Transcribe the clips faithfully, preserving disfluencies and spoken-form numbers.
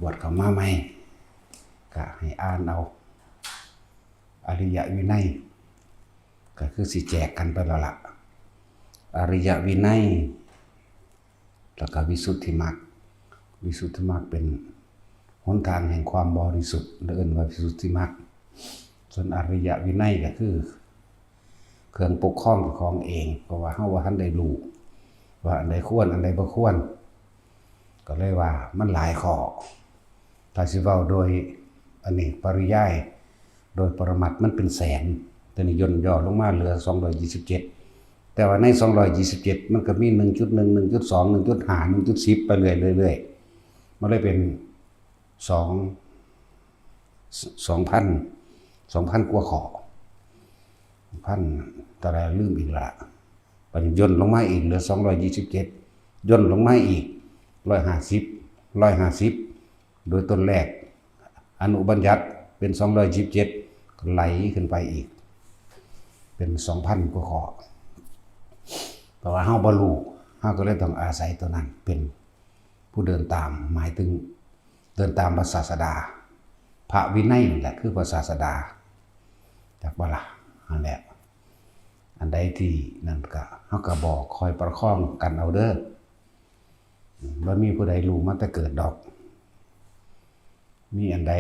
บวชเข้ามาใหม่ ก็ให้อ่านเอา อริยวินัย ก็คือสิแจกกันไปแล้วล่ะ อริยวินัย แล้วก็วิสุทธิมรรค วิสุทธิมรรคเป็นหนทางแห่งความบริสุทธิ์ เรียกว่าวิสุทธิมรรค ส่วนอริยวินัยก็คือ เครื่องปกครองเจ้าของเอง เพราะว่าเฮาบ่ทันได้รู้ว่าอันใดควร อันใดบ่ควร ก็เลยว่ามันหลายข้อ ถ้าสิเว้าโดยอันนี้ปริยาย โดยปรมัตถ์มันเป็นแสน แต่นี่ย่นย่อลงมาเหลือสองร้อยยี่สิบเจ็ด แต่ว่าในสองร้อยยี่สิบเจ็ด มันก็มีหนึ่งจุดหนึ่ง หนึ่งจุดสอง หนึ่งจุดห้า หนึ่งจุดสิบ ไปเรื่อยๆ เรื่อยๆ มันเลยเป็น สอง สองพัน สองพันกว่าข้อ พันเท่าไหร่ลืมอีกละ บัดนี้ย่นลงมาอีกเหลือสองร้อยยี่สิบเจ็ด ย่นลงมาอีกร้อยห้าสิบ ร้อยห้าสิบ โดยต้นแรก อนุบัญญัติเป็นสองร้อยยี่สิบเจ็ด ก็ไหลขึ้นไปอีก เป็นสองพันกว่าข้อ แต่ว่าเฮาบ่รู้ เฮาก็เลยต้องอาศัยตัวนั้นเป็นผู้เดินตาม หมายถึงเดินตามพระศาสดา พระวินัยนั่นแหละคือพระศาสดา จักบ่ล่ะ นั่นแหละ อันใดที่นั่นก็ เฮาก็บอกคอยประคองกันเอาเด้อ บ่มีผู้ใดรู้มาแต่เกิดดอก มีอันใด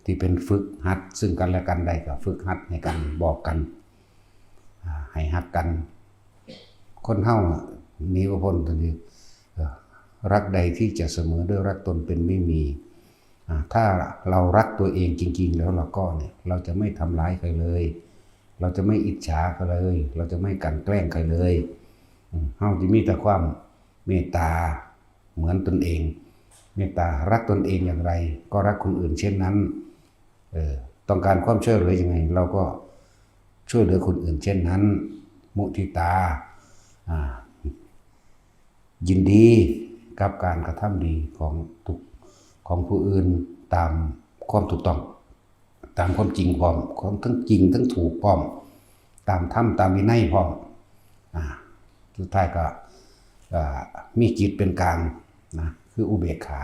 ที่เป็นฝึกหัดซึ่งกันและกันได้ก็ฝึกหัดให้กัน บอกกัน อ่า ให้ฮักกัน คนเฮาหนีบ่พ้นตัวนี้ เอ่อ รักใดที่จะเสมอด้วยรักตนเป็นไม่มี อ่า ถ้าเรารักตัวเองจริงๆ แล้วเราก็เนี่ย เราจะไม่ทำร้ายใครเลย เราจะไม่อิจฉาใครเลย เราจะไม่กลั่นแกล้งใครเลย อืม เฮาจะมีแต่ความเมตตาเหมือนตนเอง เมตตารักตนเองอย่างไร ก็รักคนอื่นเช่นนั้น เออ ต้องการความช่วยเหลือยังไง เราก็ช่วยเหลือคนอื่นเช่นนั้น มุทิตา อ่า ยินดีกับการกระทำดีของทุก ของผู้อื่นตามความถูกต้อง ตามความจริงพร้อม ของทั้งจริงทั้งถูกพร้อม ตามธรรมตามวินัยพร้อม อ่า สุดท้ายก็ อ่า มีจิตเป็นกลางนะ คืออุเบกขา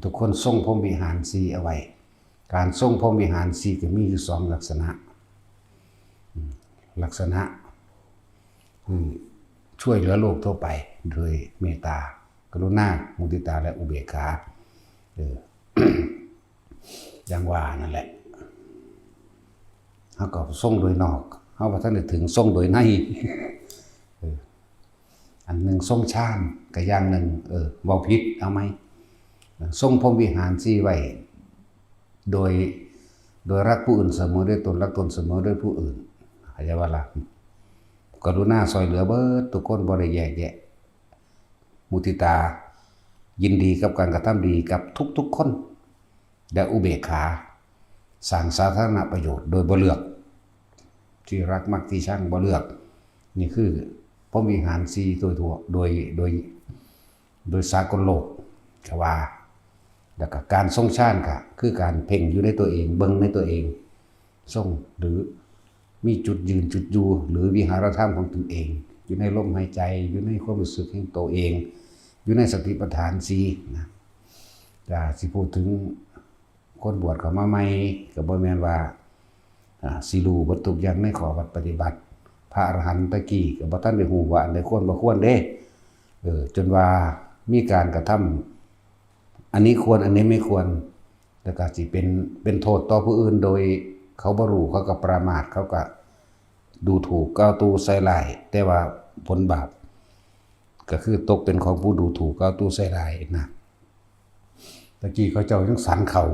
ทุกคนทรงพรหมวิหารสี่เอาไว้ การทรงพรหมวิหารสี่ก็มีอยู่สองลักษณะ อืม ลักษณะ คือช่วยเหลือโลกทั่วไป โดยเมตตา กรุณา มุทิตา และอุเบกขา เออ อย่างว่านั่นแหละ เฮาก็ทรงโดยนอก เฮาบ่ทันได้ถึงทรงโดยใน เออ อันหนึ่งทรงฌานก็อย่างหนึ่ง เออ เว้าผิด เอาใหม่ ทรงพรหมวิหารสี่ไว้ โดย โดยรักผู้อื่นเสมอด้วยตน รักตนเสมอด้วยผู้อื่น เข้าใจบ่ล่ะ กรุณาช่วยเหลือเบิดทุกคน บ่ได้แยกแยะ มุทิตา ยินดีกับการกระทำดีกับทุกๆคน และอุเบกขา สร้างสาธารณประโยชน์โดยบ่เลือก ที่รักมักที่ชังบ่เลือก นี่คือพรหมวิหารสี่โดยทั่ว โดย โดย โดยสากลโลกก็ว่า แล้วก็การทรงฌานก็คือการเพ่งอยู่ในตัวเอง เบิ่งในตัวเอง ทรง หรือมีจุดยืนจุดอยู่ หรือวิหารธรรมของตนเอง อยู่ในลมหายใจ อยู่ในความรู้สึกแห่งตัวเอง อยู่ในสติปัฏฐานสี่นะ ถ้าสิพูดถึงคนบวชเข้ามาใหม่ ก็บ่แม่นว่า อ่า สิรู้เบิดทุกอย่างในข้อวัดปฏิบัติ พระอรหันต์ตะกี้ก็บ่ทันได้ฮู้ว่าอันใดควรบ่ควรเด้ เออ จนว่ามีการกระทำ อันนี้ควร อันนี้ไม่ควร แล้วก็สิเป็น เป็นโทษต่อผู้อื่น โดยเขาบ่รู้ เขาก็ประมาท เขาก็ดูถูก กล่าวตู่ใส่ร้าย แต่ว่าผลบาปก็คือตกเป็นของผู้ดูถูก กล่าวตู่ใส่ร้ายนะ ตะกี้เขาเจ้ายังสันข้าว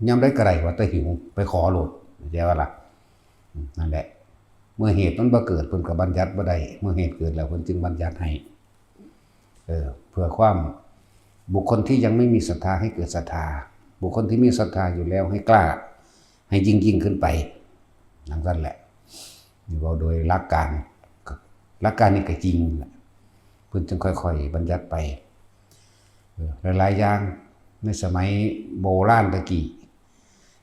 ยามใดก็ได้ว่าแต่หิว ไปขอโลด เข้าใจบ่ล่ะ อืม นั่นแหละ เมื่อเหตุมันบ่เกิด เพิ่นก็บัญญัติบ่ได้ เมื่อเหตุเกิดแล้ว เพิ่นจึงบัญญัติให้ เออ เพื่อความ บุคคลที่ยังไม่มีศรัทธาให้เกิดศรัทธา บุคคลที่มีศรัทธาอยู่แล้วให้กล้า ให้ยิ่งๆขึ้นไป ดังนั้นแหละ นี่เว้าโดยหลักการ หลักการนี่ก็จริงแหละ เพิ่นจึงค่อยๆบัญญัติไป เออ หลายๆอย่าง ในสมัยโบราณตะกี้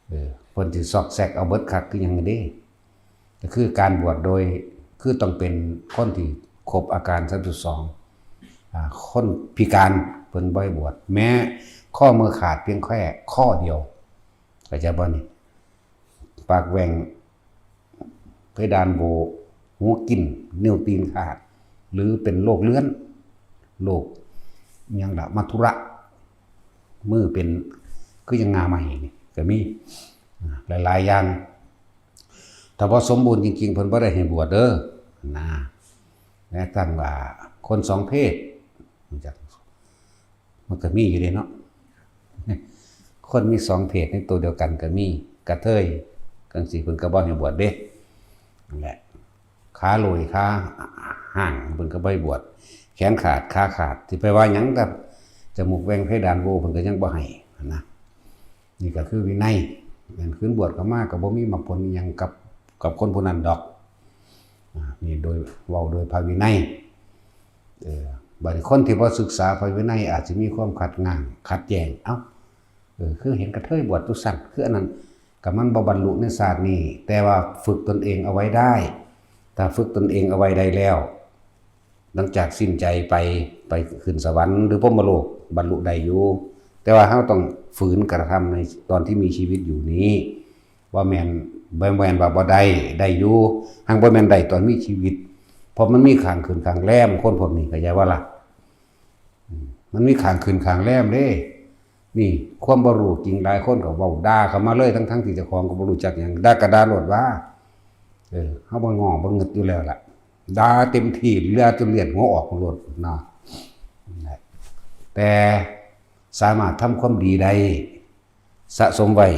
เออ เพิ่นสิซอกแซกเอาเบิดคักคือหยังเด้ ก็คือการบวชโดย คือต้องเป็นคนที่ครบอาการสามสิบสอง อ่า คนพิการเพิ่นบ่ให้บวช แม้ ข้อมือขาดเพียงแค่ข้อเดียว เข้าใจบ่นี่ ปากแหว่ง เพดานโหว่ หูกิน นิ้วตีนขาด หรือเป็นโรคเลือน โรคหยังล่ะ มัทธุระ มือเป็น คือยังงาใหม่นี่ก็มี อ่า หลายๆ อย่าง ถ้าบ่สมบูรณ์จริงๆ เพิ่นบ่ได้ให้บวชเด้อ นะ แม้กระทั่งว่าคนสองเพศ มันจะ มันก็มีอยู่เด้เนาะ คนมีสองเพศในตัวเดียวกันก็มี กระเทยจั่งซี้ เพิ่นก็บ่ให้บวชเด้ นั่นแหละ ขาโหลย ขาห่าง เพิ่นก็บ่ให้บวช แขนขาด ขาขาด สิไปว่าหยังกับจมูกแหว่ง เพดานโหว่ เพิ่นก็ยังบ่ให้นะ นี่ก็คือวินัย แม่นคืนบวชเข้ามาก็บ่มีมรรคผลอิหยังกับ กับคนผู้นั้นดอก อ่า นี่โดย เว้าโดยพระวินัย เออ บัดนี้คนที่บ่ศึกษาพระวินัยอาจสิมีความขัดง่าง ขัดแย้ง เอ้า เออ คือเห็นกระเทยบวชจั่งซั้น คืออันนั้น ก็มันบ่บรรลุในชาตินี้ แต่ว่าฝึกตนเองเอาไว้ได้ ถ้าฝึกตนเองเอาไว้ได้แล้ว หลังจากสิ้นใจไป ไปขึ้นสวรรค์หรือพรหมโลก บรรลุได้อยู่ แต่ว่าเราต้องฝืนกระทำในตอนที่มีชีวิตอยู่นี้ บ่แม่น บ่แม่นว่าบ่ได้ ได้อยู่ หั้นบ่แม่นได้ตอนมีชีวิต เพราะมันมีข้างขึ้นข้างแรม คนพวกนี้ เข้าใจบ่ล่ะ อืม มันมีข้างขึ้นข้างแรมเด้ นี่ ความบ่รู้จริง หลายคนก็เว้าด่าเข้ามาเลย ทั้งๆ ที่เจ้าของก็บ่รู้จักหยัง ด่าก็ด่าโลดว่า เออ เฮาบ่ง้อบ่งึดอยู่แล้วล่ะ ด่าเต็มที่ ด่าจนเลือดหัวออกโลดเนาะ แต่สามารถทำความดีได้ สะสมไว้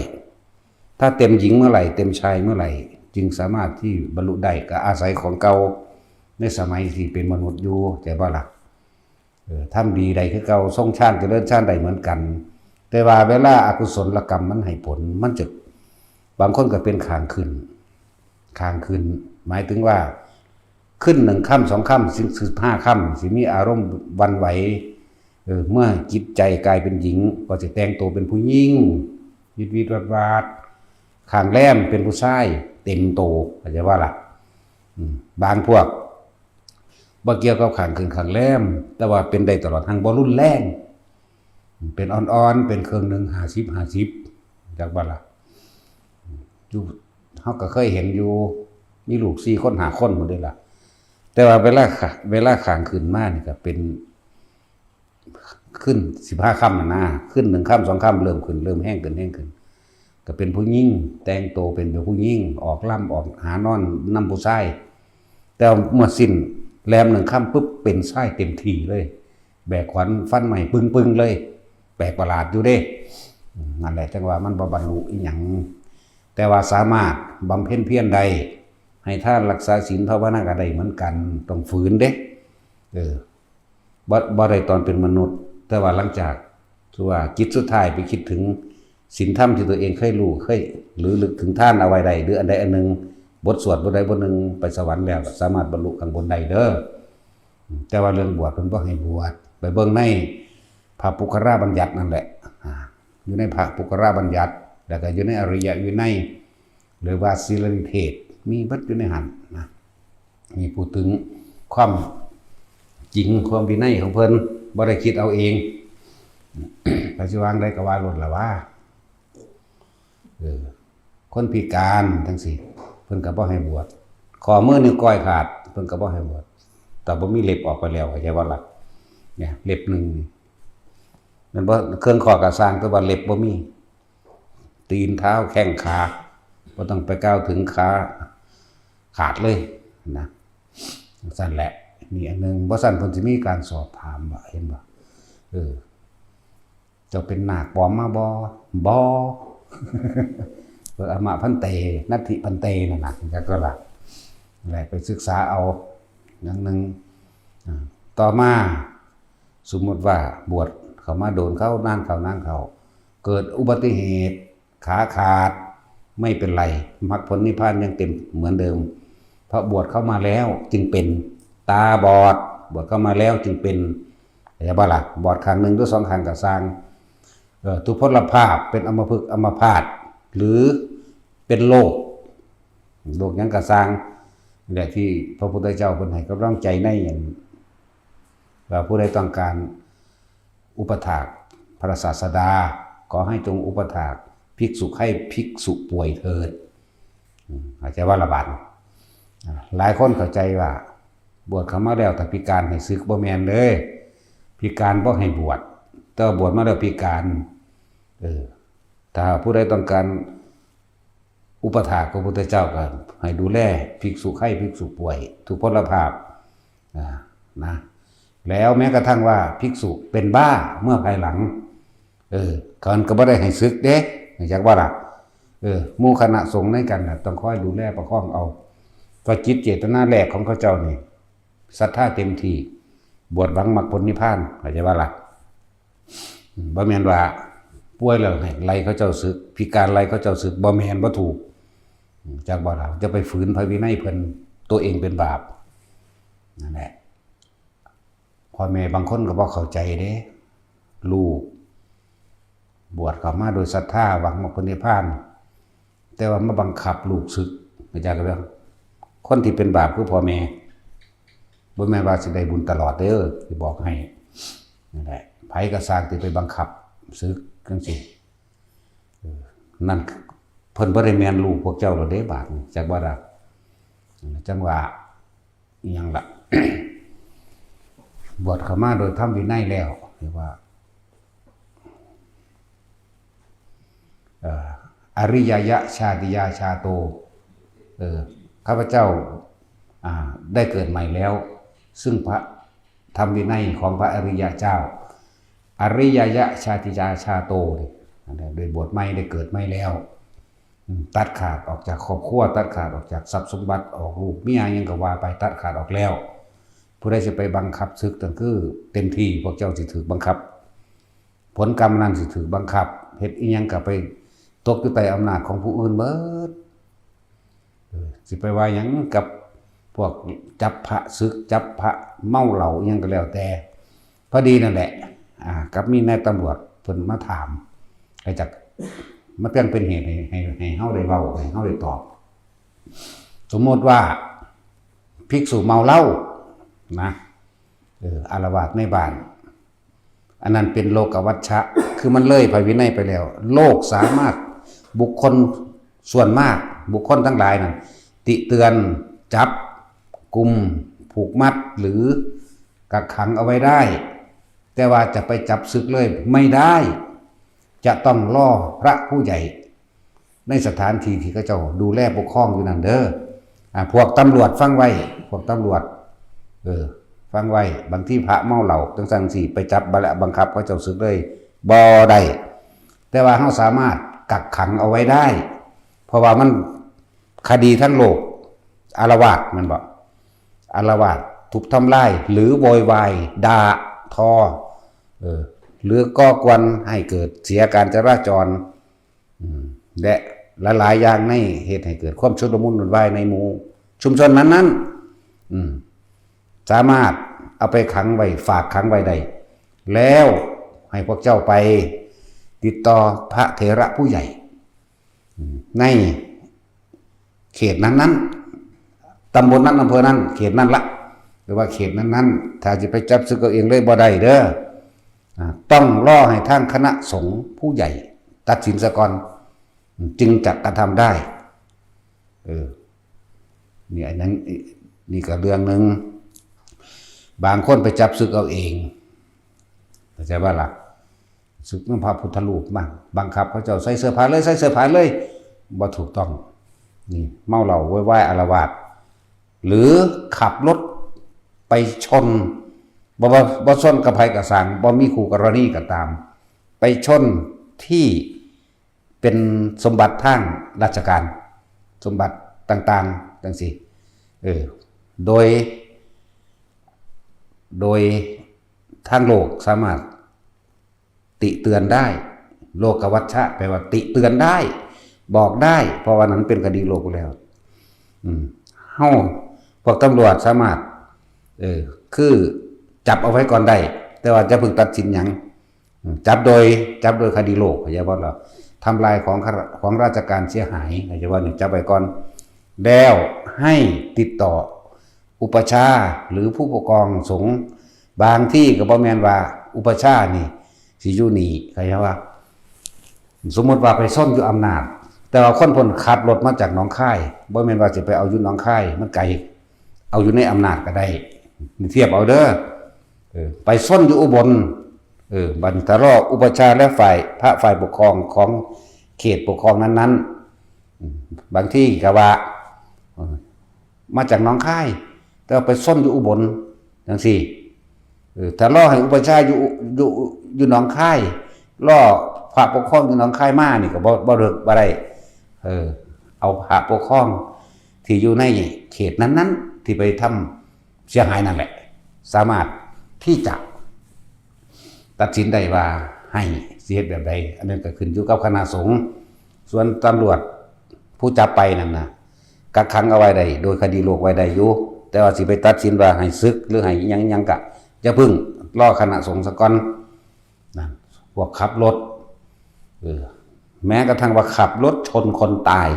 ถ้าเต็มหญิงเมื่อไหร่ เต็มชายเมื่อไหร่ จึงสามารถที่บรรลุได้ ก็อาศัยของเก่าในสมัยที่เป็นมนุษย์อยู่ เข้าใจบ่ล่ะ เออ ทำดีได้คือเก่า ทรงฌานเจริญฌานได้เหมือนกัน แต่ว่าเวลาอกุศลกรรมมันให้ผล มันจะ บางคนก็เป็นข้างขึ้น ข้างขึ้น หมายถึงว่า ขึ้นหนึ่งค่ำสองค่ำ สิบ สิบห้าค่ำ สิมีอารมณ์หวั่นไหว เออ เมื่อจิตใจกลายเป็นหญิง ก็สิแต่งตัวเป็นผู้หญิง วิดวิดวาดวาด ข้างแรมเป็นผู้ชายเต็มโต เข้าใจบ่ล่ะ อืม บางพวก บ่เกี่ยวกับข้างขึ้นข้างแรม แต่ว่าเป็นได้ตลอด หั้นบ่รุนแรง เป็นอ่อนๆ เป็นเครื่องหนึ่ง ห้าสิบ ห้าสิบ จักบ่ล่ะ อยู่ เฮาก็เคยเห็นอยู่ มีลูกสี่คน ห้าคนพู้นเด้ล่ะ แต่ว่าเวลาขะ เวลาข้างขึ้นมานี่ก็เป็น ขึ้นสิบห้าค่ำน่ะนะ ขึ้นหนึ่งค่ำสองค่ำ เริ่มขึ้น เริ่มแฮงขึ้น แฮงขึ้น ก็เป็นผู้หญิง แต่งตัวเป็นแบบผู้หญิง ออกลำ ออกหานอนนำผู้ชาย แต่เมื่อสิ้นแรมหนึ่งค่ำปุ๊บ เป็นชายเต็มที่เลย แบกขวานฟันไม้ปึ้งๆ เลย แปลกประหลาดอยู่เด้ อืม นั่นแหละ จั่งว่ามันบ่บรรลุอิหยัง แต่ว่าสามารถบำเพ็ญเพียรได้ ให้ทานรักษาศีลภาวนาก็ได้เหมือนกัน ต้องฝืนเด้ เออ บ่ บ่ได้ตอนเป็นมนุษย์ แต่ว่าหลังจาก คือว่าจิตสุดท้ายไปคิดถึงศีลธรรมที่ตัวเองเคยรู้ เคย หรือลึกถึงทานเอาไว้ได้ หรืออันใดอันหนึ่ง บทสวดบทใดบทหนึ่ง ไปสวรรค์แล้ว ก็สามารถบรรลุข้างบนได้เด้อ แต่ว่าเรื่องบวชเพิ่นบ่ให้บวช ไปเบิ่งในพระปุคคราบัญญัตินั่นแหละ อ่า อยู่ในพระปุคคราบัญญัติ แล้วก็อยู่ในอริยวินัย หรือว่าศีลนิเทศ มีเบิดอยู่ในหั่นนะ มีพูดถึงความจริง ความวินัยของเพิ่น บ่ได้คิดเอาเอง ไปสิวางได้ก็ว่าโลดล่ะว่า เออ คนพิการจั่งซี้ เพิ่นก็บ่ให้บวช ข้อมือนิ้วก้อยขาด เพิ่นก็บ่ให้บวช แต่บ่มีเล็บออกไปแล้ว เข้าใจบ่ล่ะ เนี่ย เล็บหนึ่งนี่ แม่นบ่ เครื่องข้อก็ซ่าง แต่ว่าเล็บบ่มี ตีนเท้าแข้งขา บ่ต้องไปกล่าวถึงขา ขาดเลยนะ ซั่นแหละ มีอันหนึ่ง บ่ซั่นเพิ่นสิมีการสอบถามว่า เห็นบ่ เออ เจ้าเป็นนาคปลอมมาบ่ บ่ เออ อามะพันเต นัตถิพันเต นั่นน่ะ จักก็ละ แหละ ไปศึกษาเอา อย่างหนึ่ง อ่า ต่อมา สมมุติว่าบวชเข้ามาโดนเข้า นานเข้า นานเข้า เกิดอุบัติเหตุ ขาขาด ไม่เป็นไร มรรคผลนิพพานยังเต็มเหมือนเดิม เพราะบวชเข้ามาแล้วจึงเป็น ตาบอด บวชเข้ามาแล้วจึงเป็น เข้าใจบ่ล่ะ บอดข้างหนึ่งหรือสองข้างก็ซ่าง เอ่อ ทุพพลภาพ เป็นอัมพฤกษ์อัมพาต หรือเป็นโรค โรคหยังก็ซ่าง นี่แหละที่พระพุทธเจ้าเพิ่นให้กำลังใจในอัน ว่าผู้ใดต้องการอุปถาก พระศาสดา ขอให้จงอุปถากภิกษุไข้ภิกษุป่วยเถิด อืม เข้าใจว่าละบาดนี้ อ่า หลายคนเข้าใจว่า บวชเข้ามาแล้วถ้าพิการให้สึก บ่แม่นเด้ พิการบ่ให้บวช แต่ว่าบวชมาแล้วพิการ เออ ถ้าผู้ใดต้องการอุปถากพระพุทธเจ้าก็ให้ดูแลภิกษุไข้ภิกษุป่วยทุพพลภาพ อ่า นะ แล้วแม้กระทั่งว่าภิกษุเป็นบ้าเมื่อภายหลัง เออ เขาก็บ่ได้ให้สึกเด้ จักว่าล่ะ เออ หมู่คณะสงฆ์ในกันน่ะ ต้องคอยดูแลประคองเอา ก็จิตเจตนาแรกของเขาเจ้านี่ ศรัทธาเต็มที่ บวชหวังมรรคผลนิพพาน เข้าใจว่าล่ะ อืม บ่แม่นว่าป่วยแล้วให้ไล่เขาเจ้าสึก พิการไล่เขาเจ้าสึก บ่แม่น บ่ถูก อืม จักบ่ล่ะ จะไปฝืนพระวินัยเพิ่น ตัวเองเป็นบาป นั่นแหละ พ่อแม่บางคนก็บ่เข้าใจเด้ ลูกบวชเข้ามาโดยศรัทธาหวังมรรคผลนิพพาน แต่ว่ามาบังคับลูกสึก เข้าใจกันบ่ คนที่เป็นบาปคือพ่อแม่ บ่แม่นว่าสิได้บุญตลอดเด้อ สิบอกให้ นั่นแหละ ไผก็สร้างที่ไปบังคับสึกจังซี่ เออ นั่นเพิ่นบ่ได้แม่นลูกพวกเจ้าแล้วเด้ บาดนี้ จักว่าล่ะ จังว่า อิหยังล่ะ บวชเข้ามาโดยธรรมวินัยแล้ว เรียกว่า เอ่อ อริยยะชาติยาชาโต เออ ข้าพเจ้า อ่า ได้เกิดใหม่แล้ว ซึ่งพระธรรมวินัยของพระอริยเจ้า อริยยะชาติยาชาโตนี่ อันนี้ได้บวชใหม่ ได้เกิดใหม่แล้ว อืม ตัดขาดออกจากครอบครัว ตัดขาดออกจากทรัพย์สมบัติ ออกลูกเมียหยังก็ว่าไป ตัดขาดออกแล้ว ผู้ใดสิไปบังคับสึกนั่นคือเต็มที่ พวกเจ้าสิถูกบังคับ ผลกรรมนั้นสิถูกบังคับ เฮ็ดอิหยังก็ไปตกอยู่ใต้อำนาจของผู้อื่นเบิด เออ สิไปว่าหยังกับพวกจับพระสึก จับพระเมาเหล้าอิหยังก็แล้วแต่ พอดีนั่นแหละ อ่า กับมีนายตำรวจเพิ่นมาถาม ก็จัก มันเพียงเป็นเหตุให้ ให้ ให้เฮาได้เว้า ให้เฮาได้ตอบ สมมติว่าภิกษุเมาเหล้านะ เออ อาละวาดในบ้าน อันนั้นเป็นโลกวัชชะ คือมันเลยพระวินัยไปแล้ว โลกสามารถ บุคคลส่วนมาก บุคคลทั้งหลายนั้น ติเตือน จับกุม ผูกมัด หรือกักขังเอาไว้ได้ แต่ว่าจะไปจับสึกเลยไม่ได้ จะต้องรอพระผู้ใหญ่ ในสถานที่ที่เขาเจ้าดูแลปกครองอยู่นั่นเด้อ อ่า พวกตำรวจฟังไว้ พวกตำรวจ เออ ฟังไว้ บางทีพระเมาเหล้าจังซั่นสิไปจับบังคับเขาเจ้าสึกเลย บ่ได้ แต่ว่าเราสามารถกักขังเอาไว้ได้ เพราะว่ามันคดีทั้งโลก อาละวาด แม่นบ่ อาละวาด ทุบทำลาย หรือโวยวาย ด่าทอ เออ หรือก่อกวนให้เกิดเสียการจราจร อืม และหลายๆอย่างในเหตุให้เกิดความชุลมุนวุ่นวายในหมู่ชุมชนนั้นๆ อืม สามารถเอาไปขังไว้ ฝากขังไว้ได้ แล้วให้พวกเจ้าไปติดต่อพระเถระผู้ใหญ่ อืม ในเขตนั้นๆ ตำบลนั้น อำเภอนั้น เขตนั้นละ หรือว่าเขตนั้นๆ ถ้าจะไปจับสึกเอาเองเลยบ่ได้เด้อ อ่า ต้องรอให้ทางคณะสงฆ์ผู้ใหญ่ตัดสินซะก่อน จึงจะกระทำได้ เออ นี่อันนั้น นี่ก็เรื่องหนึ่ง บางคนไปจับสึกเอาเอง เข้าใจบ่ล่ะ สึกนำพระพุทธรูปมา บังคับเขาเจ้าใส่เสื้อผ้าเลย ใส่เสื้อผ้าเลย บ่ถูกต้อง นี่ เมาเหล้าโวยวายอาละวาด หรือขับรถไปชน บ่ บ่ บ่ชนกับไผก็ซ่าง บ่มีคู่กรณีก็ตาม ไปชนที่เป็นสมบัติทางราชการ สมบัติต่างๆ จังซี้ เออ โดย โดยทางโลกสามารถติเตือนได้ โลกวัชชะ แปลว่าติเตือนได้ บอกได้ เพราะว่านั้นเป็นคดีโลกแล้ว อืม เฮา พวกตำรวจสามารถ เออ คือจับเอาไว้ก่อนได้ แต่ว่าจะเพิ่งตัดสินหยัง อืม จับโดย จับโดยคดีโลก เข้าใจบ่ล่ะ ทำลายของข้า ของราชการเสียหาย เข้าใจบ่นี่ จับไว้ก่อน แล้วให้ติดต่ออุปัชฌาย์หรือผู้ปกครองสงฆ์ บางที่ก็บ่แม่นว่าอุปัชฌาย์นี่ สิอยู่นี่ ใครว่า สมมติว่าไปซ่อนอยู่อำนาจ แต่ว่าคนเพิ่นขับรถมาจากหนองคาย บ่แม่นว่าสิไปเอาอยู่หนองคาย มันไกล เอาอยู่ในอำนาจก็ได้ เทียบเอาเด้อ เออ ไปซ่อนอยู่อุบล เออ บัดนี้ถ้ารออุปัชฌาย์และฝ่าย พระฝ่ายปกครองของเขตปกครองนั้นๆ อืม บางทีก็ว่า เออ มาจากหนองคาย แต่ว่าไปซ่อนอยู่อุบล จังซี้ เออ ถ้ารอให้อุปัชฌาย์อยู่ อยู่ อยู่หนองคาย รอพระปกครองอยู่หนองคายมานี่ก็บ่ บ่เลิก บ่ได้ เออ เอาพระปกครองที่อยู่ในเขตนั้นๆ ที่ไปทำเสียหายนั่นแหละ สามารถที่จะตัดสินได้ว่าให้สิเฮ็ดแบบใด อันนั้นก็ขึ้นอยู่กับคณะสงฆ์ ส่วนตำรวจผู้จับไปนั่นนะ กักขังเอาไว้ได้ โดยคดีโลกไว้ได้อยู่ แต่ว่าสิไปตัดสินว่าให้สึกหรือให้หยังๆ ก็อย่าพึ่ง รอคณะสงฆ์ซะก่อน นะ พวกขับรถ เออ แม้กระทั่งว่าขับรถชนคนตาย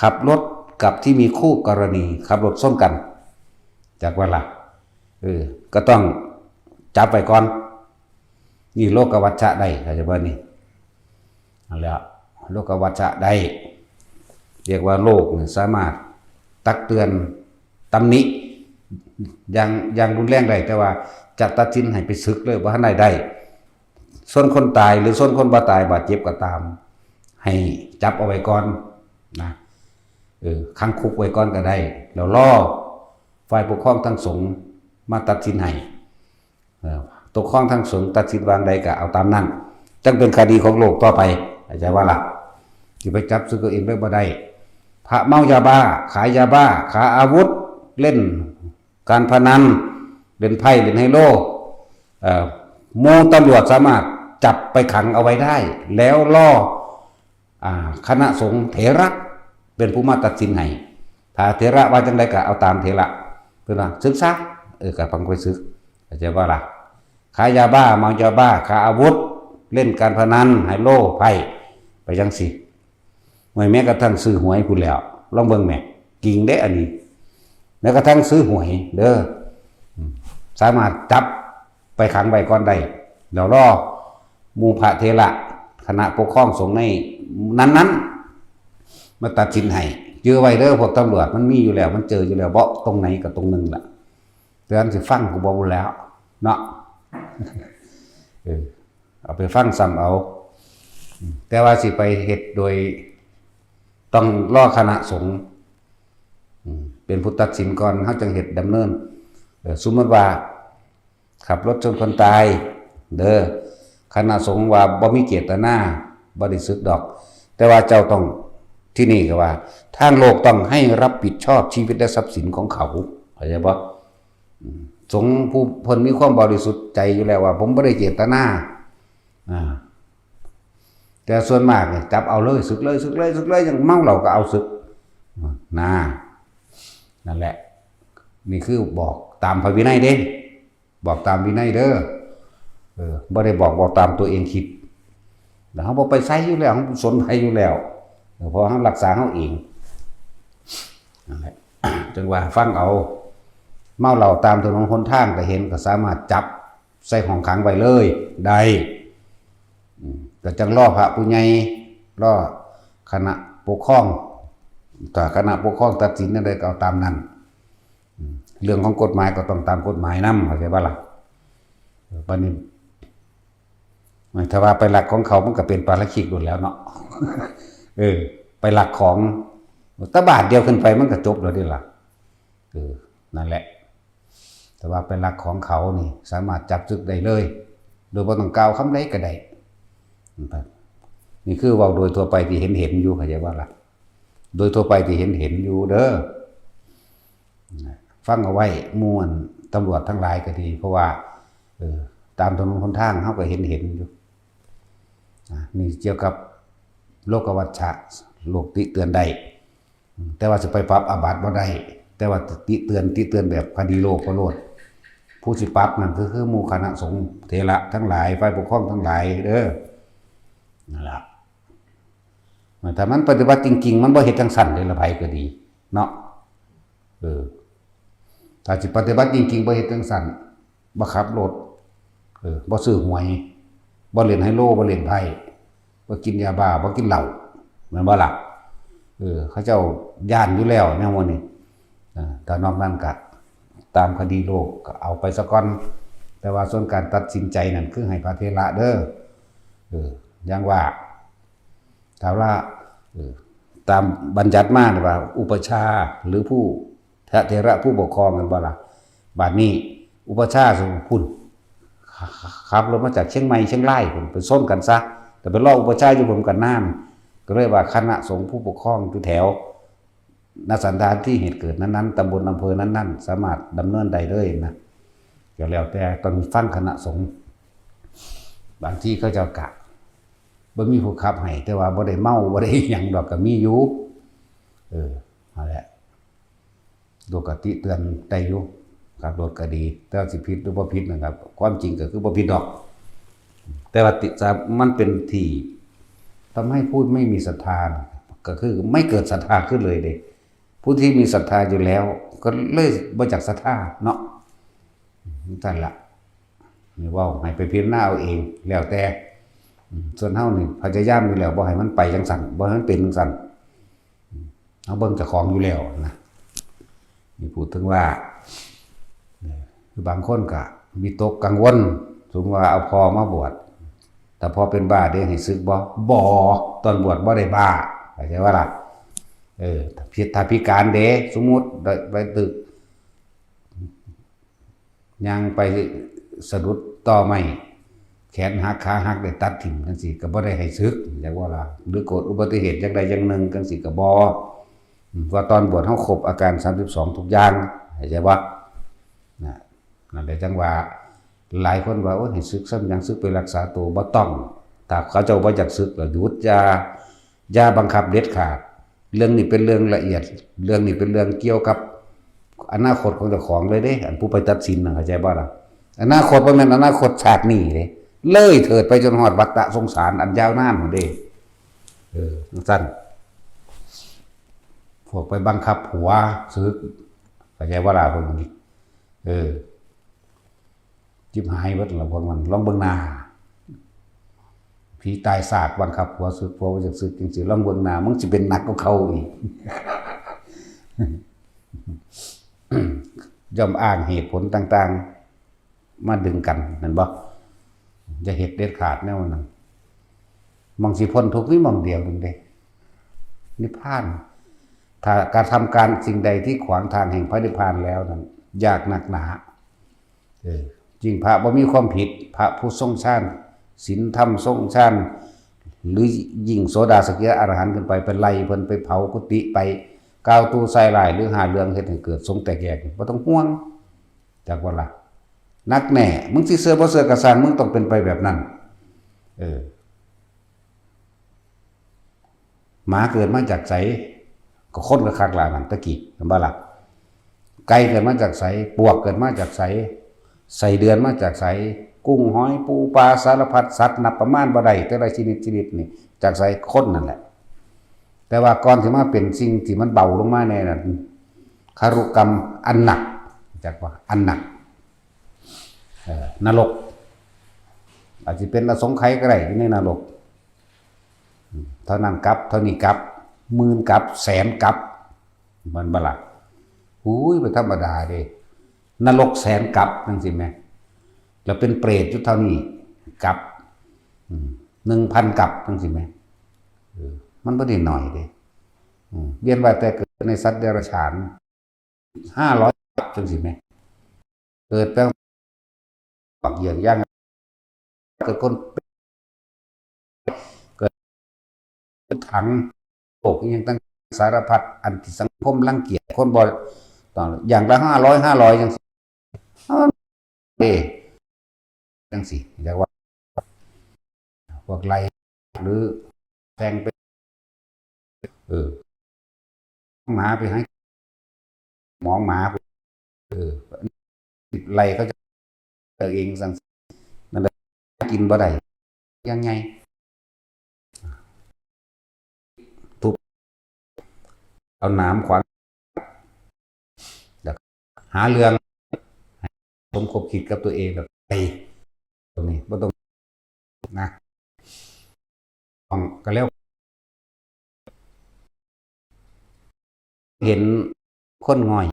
ขับรถกับที่มีคู่กรณี ขับรถชนกัน จักว่าล่ะ เออ ก็ต้องจับไว้ก่อน นี่โลกวัชชะได้ เข้าใจบ่นี่ นั่นแหละ โลกวัชชะได้ เรียกว่าโลกเนี่ยสามารถตักเตือน ตำหนิ อย่าง อย่างรุนแรงได้ แต่ว่าจะตัดสินให้ไปสึกเลย บ่ทันได้ได้ ส่วนคนตายหรือส่วนคนบ่ตายบาดเจ็บก็ตาม ให้จับเอาไว้ก่อนนะ เออ ขังคุกไว้ก่อนก็ได้ แล้วรอฝ่ายปกครองทางสงฆ์มาตัดสินให้ เออ ปกครองทางสงฆ์ตัดสินวางใดก็เอาตามนั้น จั่งเป็นคดีของโลกต่อไป เข้าใจว่าล่ะ สิไปจับสึกเอาเองเลยบ่ได้ พระเมายาบ้า ขายยาบ้า ขายอาวุธ เล่นการพนัน เล่นไพ่ เล่นไฮโล เอ่อ หมู่ตำรวจสามารถจับไปขังเอาไว้ได้ แล้วรอ อ่า คณะสงฆ์เถระเป็นผู้มาตัดสินให้ ถ้าเถระว่าจังใดก็เอาตามเถระ เพิ่นว่าสึกซะ เออ ก็ฟังไปสึก เข้าใจบ่ล่ะ ขายยาบ้า เมายาบ้า ขายอาวุธ เล่นการพนัน ไฮโล ไพ่ ไปจังซี้ แม้กระทั่งซื้อหวยพู้นแหล้ว ลองเบิ่งแหม จริงเด้อันนี้ แม้กระทั่งซื้อหวยเด้อ อืม สามารถจับไปขังไว้ก่อนได้ แล้วรอหมู่พระเถระ คณะปกครองสงฆ์ในนั้นๆ มาตัดสินให้ จื่อไว้เด้อพวกตำรวจ มันมีอยู่แล้ว มันเจออยู่แล้ว บ่ตรงไหนก็ตรงหนึ่งล่ะ แต่อันสิฟังก็บ่แล้วเนาะ เออ เอาไปฟังซ้ำเอา แต่ว่าสิไปเฮ็ดโดยต้องรอคณะสงฆ์ อืม เป็นผู้ตัดสินก่อน เฮาจั่งเฮ็ดดำเนิน เออ สมมุติว่าขับรถชนคนตาย เด้อ คณะสงฆ์ว่าบ่มีเจตนา บ่ได้สึกดอก แต่ว่าเจ้าต้อง ที่นี่ก็ว่า ทางโลกต้องให้รับผิดชอบชีวิตและทรัพย์สินของเขา เข้าใจบ่ อืม สงฆ์ผู้เพิ่นมีความบริสุทธิ์ใจอยู่แล้วว่า ผมบ่ได้เจตนา อ่า แต่ส่วนมากเนี่ยจับเอาเลย สึกเลย สึกเลย สึกเลย ยังเมาเหล้าก็เอาสึก อ่า นะ นั่นแหละ นี่คือบอกตามพระวินัยเด้ บอกตามวินัยเด้อ เออ บ่ได้บอก บอกตามตัวเองคิด แล้วเฮาบ่ไปไสอยู่แล้ว เฮาบ่สนไผอยู่แล้ว เออ เพราะเฮารักษาเฮาเอง นั่นแหละ จั่งว่าฟังเอา เมาเหล้าตามถนนหนทางก็เห็น ก็สามารถจับใส่ห้องขังไว้เลย ได้ อืม ก็จั่งรอพระผู้ใหญ่ รอคณะปกครอง ถ้าคณะปกครองตัดสินแนวใดก็เอาตามนั้น อืม เรื่องของกฎหมายก็ต้องตามกฎหมายนำ เข้าใจบ่ล่ะ เออ บัดนี้ ถ้าว่าไปลักของเขามันก็เป็นปาราชิกโลดแล้วเนาะ เออ ไปลักของ แต่บาทเดียวขึ้นไปมันก็จบแล้วเด้ล่ะ เออ นั่นแหละ แต่ว่าไปลักของเขานี่สามารถจับสึกได้เลย โดยบ่ต้องกล่าวคำใดก็ได้ นี่คือเว้าโดยทั่วไปที่เห็นเห็นอยู่ เข้าใจบ่ล่ะ โดยทั่วไปที่เห็นเห็นอยู่เด้อ ฟังเอาไว้ หมู่ตำรวจทั้งหลายก็ดี เพราะว่า เออ ตามถนนหนทางเฮาก็เห็นเห็นอยู่ อ่ะ นี่เกี่ยวกับโลกวัชชะ โลกติเตือนได้ อืม แต่ว่าสิไปปรับอาบัติบ่ได้ แต่ว่าติเตือน ติเตือนแบบคดีโลกก็โลด ผู้สิปรับนั่นก็คือหมู่คณะสงฆ์เถระทั้งหลาย ฝ่ายปกครองทั้งหลายเด้อ นั่นล่ะ ถ้ามันปฏิบัติจริงๆ มันบ่เฮ็ดจั่งซั้นเด้ล่ะ ไผก็ดี เนาะ เออ ถ้าสิปฏิบัติจริงๆ บ่เฮ็ดจั่งซั้น บ่ขับรถ เออ บ่ซื้อหวย บ่เล่นไฮโล บ่เล่นไพ่ บ่กินยาบ้า บ่กินเหล้า แม่นบ่ล่ะ? เออ เขาเจ้าย้านอยู่แล้วแนวหมู่นี้ เออ ถ้านอกนั้นก็ตามคดีโลกก็เอาไปซะก่อน แต่ว่าส่วนการตัดสินใจนั่นคือให้พระเถระเด้อ เออ อย่างว่า ถ้าว่า เออ ตามบัญญัติมานี่ว่า อุปัชฌาย์หรือผู้ พระเถระผู้ปกครอง แม่นบ่ล่ะ? บาดนี้ อุปัชฌาย์ซุมพุ้น ขับรถมาจากเชียงใหม่เชียงรายพุ้น ไปชนกันซะ แต่ไปรออุปัชฌาย์อยู่พุ้นกันนาน ก็เลยว่าคณะสงฆ์ผู้ปกครองอยู่แถว ณ สถานที่เหตุเกิดนั้นๆ ตำบลอำเภอนั้นๆ สามารถดำเนินได้เลยนะ ก็แล้วแต่ต้องฟังคณะสงฆ์ บางทีเขาเจ้ากะบ่มีผู้ขับให้ แต่ว่าบ่ได้เมา บ่ได้อิหยังดอก ก็มีอยู่ เออ นั่นแหละ โดยกติเตือนได้อยู่ ขับรถก็ดี แต่ว่าสิผิดหรือบ่ผิดนะครับ ความจริงก็คือบ่ผิดดอก แต่ว่าติ มันเป็นที่ทำให้ผู้ไม่มีศรัทธา ก็คือไม่เกิดศรัทธาขึ้นเลยเด้ ผู้ที่มีศรัทธาอยู่แล้ว ก็เลยบ่จักศรัทธาเนาะ นั่นล่ะ นี่เว้าให้ไปพิจารณาเอาเอง แล้วแต่ อืม ส่วนเฮานี่พยายามอยู่แล้ว บ่ให้มันไปจังซั่น บ่ให้มันเป็นจังซั่น อืม เฮาเบิ่งเจ้าของอยู่แล้วนะ นี่พูดถึงว่า เอ่อ คือบางคนก็วิตกกังวล สมมุติว่าเอาพ่อมาบวช ถ้าพ่อเป็นบ้าเด้ ให้สึกบ่? บ่ ตอนบวชบ่ได้บ้า เข้าใจบ่ล่ะ? เออ ถ้าพิ ถ้าพิการเด้ สมมุติได้ ไปตึก ย่างไปสะดุดตอไม้ แขนหัก ขาหัก ได้ตัดทิ่มจั่งซี้ ก็บ่ได้ให้สึก จักว่าล่ะ หรือเกิดอุบัติเหตุอย่างใดอย่างหนึ่งจั่งซี้ก็บ่ อืม ว่าตอนบวชเฮาครบอาการสามสิบสองทุกอย่าง เข้าใจบ่? นะ นั่นแหละจั่งว่า หลายคนว่า โอ้ย ให้สึกซะหยัง สึกไปรักษาตัว บ่ต้อง ถ้าเขาเจ้าบ่อยากสึก ก็หยุด อย่า อย่าบังคับเด็ดขาด เรื่องนี้เป็นเรื่องละเอียด เรื่องนี้เป็นเรื่องเกี่ยวกับอนาคตของเจ้าของเลยเด้ อันผู้ไปตัดสินน่ะ เข้าใจบ่ล่ะ? อนาคตบ่แม่นอนาคตชาตินี้เด้ เลยเถิดไปจนฮอดวัฏฏะสงสารอันยาวนานพู้นเด้ เออ จั่งซั้น พวกไปบังคับผัวสึก เข้าใจบ่ล่ะพวกนี้? เออ จิบหายเบิดล่ะพวกมัน ลองเบิ่งหน้า ผีตายซากบังคับผัวสึก ผัวบ่อยากสึกจั่งซี้ ลองเบิ่งหน้า มึงสิเป็นหนักกว่าเขาอีก ย่อมอ้างเหตุผลต่างๆ มาดึงกัน แม่นบ่? อย่าเฮ็ดเด็ดขาดแนวนั้น หม่องสิพ้นทุกข์มีหม่องเดียวหนึ่งเด้ นิพพาน ถ้ากระทำการสิ่งใดที่ขวางทางแห่งพระนิพพานแล้วนั้น ยากนักหนา เออ ยิ่งพระบ่มีความผิด พระผู้ทรงฌาน ศีลธรรมทรงฌาน หรือยิ่งโสดาสกิทาอรหันต์ขึ้นไป ไปไล่เพิ่น ไปเผากุฏิ ไปกล่าวตู่ใส่ร้าย หรือหาเรื่องเฮ็ดให้เกิดสงฆ์แตกแยก บ่ต้องห่วง จักว่าล่ะ นักแน่ มึงสิเชื่อบ่เชื่อก็ซ่าง มึงต้องเป็นไปแบบนั้น เออ หมาเกิดมาจากไส ก็คนก็คักหลายนั่นตะกี้ แม่นบ่ล่ะ? ไก่เกิดมาจากไส ปวกเกิดมาจากไส ไส้เดือนมาจากไส กุ้งหอยปูปลาสารพัดสัตว์นับประมาณบ่ได้ แต่ละชนิดชนิดนี่ จากไส คนนั่นแหละ แต่ว่าก่อนสิมาเป็นสิ่งที่มันเบาลงมาแน่นั้น คารุกรรมอันหนัก จักว่าอันหนัก เอ่อ นรก อาจสิเป็นอสงไขยก็ได้อยู่ในนรก อืม เท่านั้นกัป เท่านี้กัป หมื่นกัป แสนกัป แม่นบ่ล่ะ อุ้ย บ่ธรรมดาเด้ นรกแสนกัปจั่งซี้แหม แล้วเป็นเปรตอยู่เท่านี้กัป อืม หนึ่งพันกัปจั่งซี้แหม เออ มันบ่ได้น้อยเด้ อืม เวียนว่ายตายเกิดในสัตว์เดรัจฉาน ห้าร้อยจั่งซี้แหม เกิดเป็นบักเหยือกย่าง เกิดคน เกิดเป็นถัง โลกอิหยังต่างสารพัด อันที่สังคมรังเกียจ คนบ่ ต้องอย่างละห้าร้อย ห้าร้อยจั่งซี้ เอ้า เด้ จั่งซี้ เรียกว่า พวกไล่ หรือแทงไป เออ หมาไปให้ หมองหมา เออ ไล่เขาจะ เอาเองสั่ง นั่นแหละ กินบ่ได้ ยังไง ทุบ เอาหนามขวาง แล้วหาเรื่อง สมคบคิดกับตัวเอง แล้วไป นี่บ่ต้องนะ ของก็แล้ว เห็นคนง่อย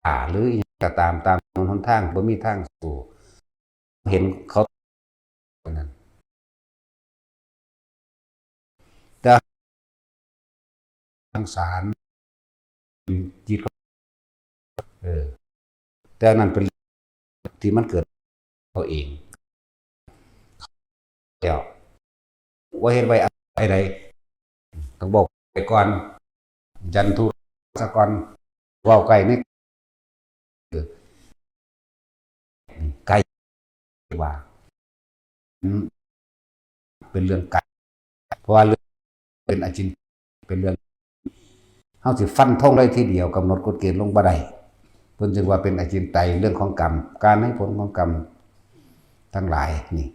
อ่า หรืออิหยังก็ตาม ตามถนนหนทาง บ่มีทางสู้ เห็นเขา นั้น แต่ ทางสาร จิต เออ แต่อันนั้นเป็นที่มันเกิดเขาเอง แล้ว ว่าเฮ็ดไว้อะไรใด ต้องบอกไปก่อน ยันทุสะก่อน เว้าใกล้นี่ เออ ใกล้ ว่า อืม เป็นเรื่องไกล เพราะว่าเรื่องเป็นอจิน เป็นเรื่อง เฮาสิฟันธงเลยทีเดียว กำหนดกฎเกณฑ์ลงบ่ได้ เพิ่นจึงว่าเป็นอจินไตย เรื่องของกรรม การให้ผลของกรรมทั้งหลายนี่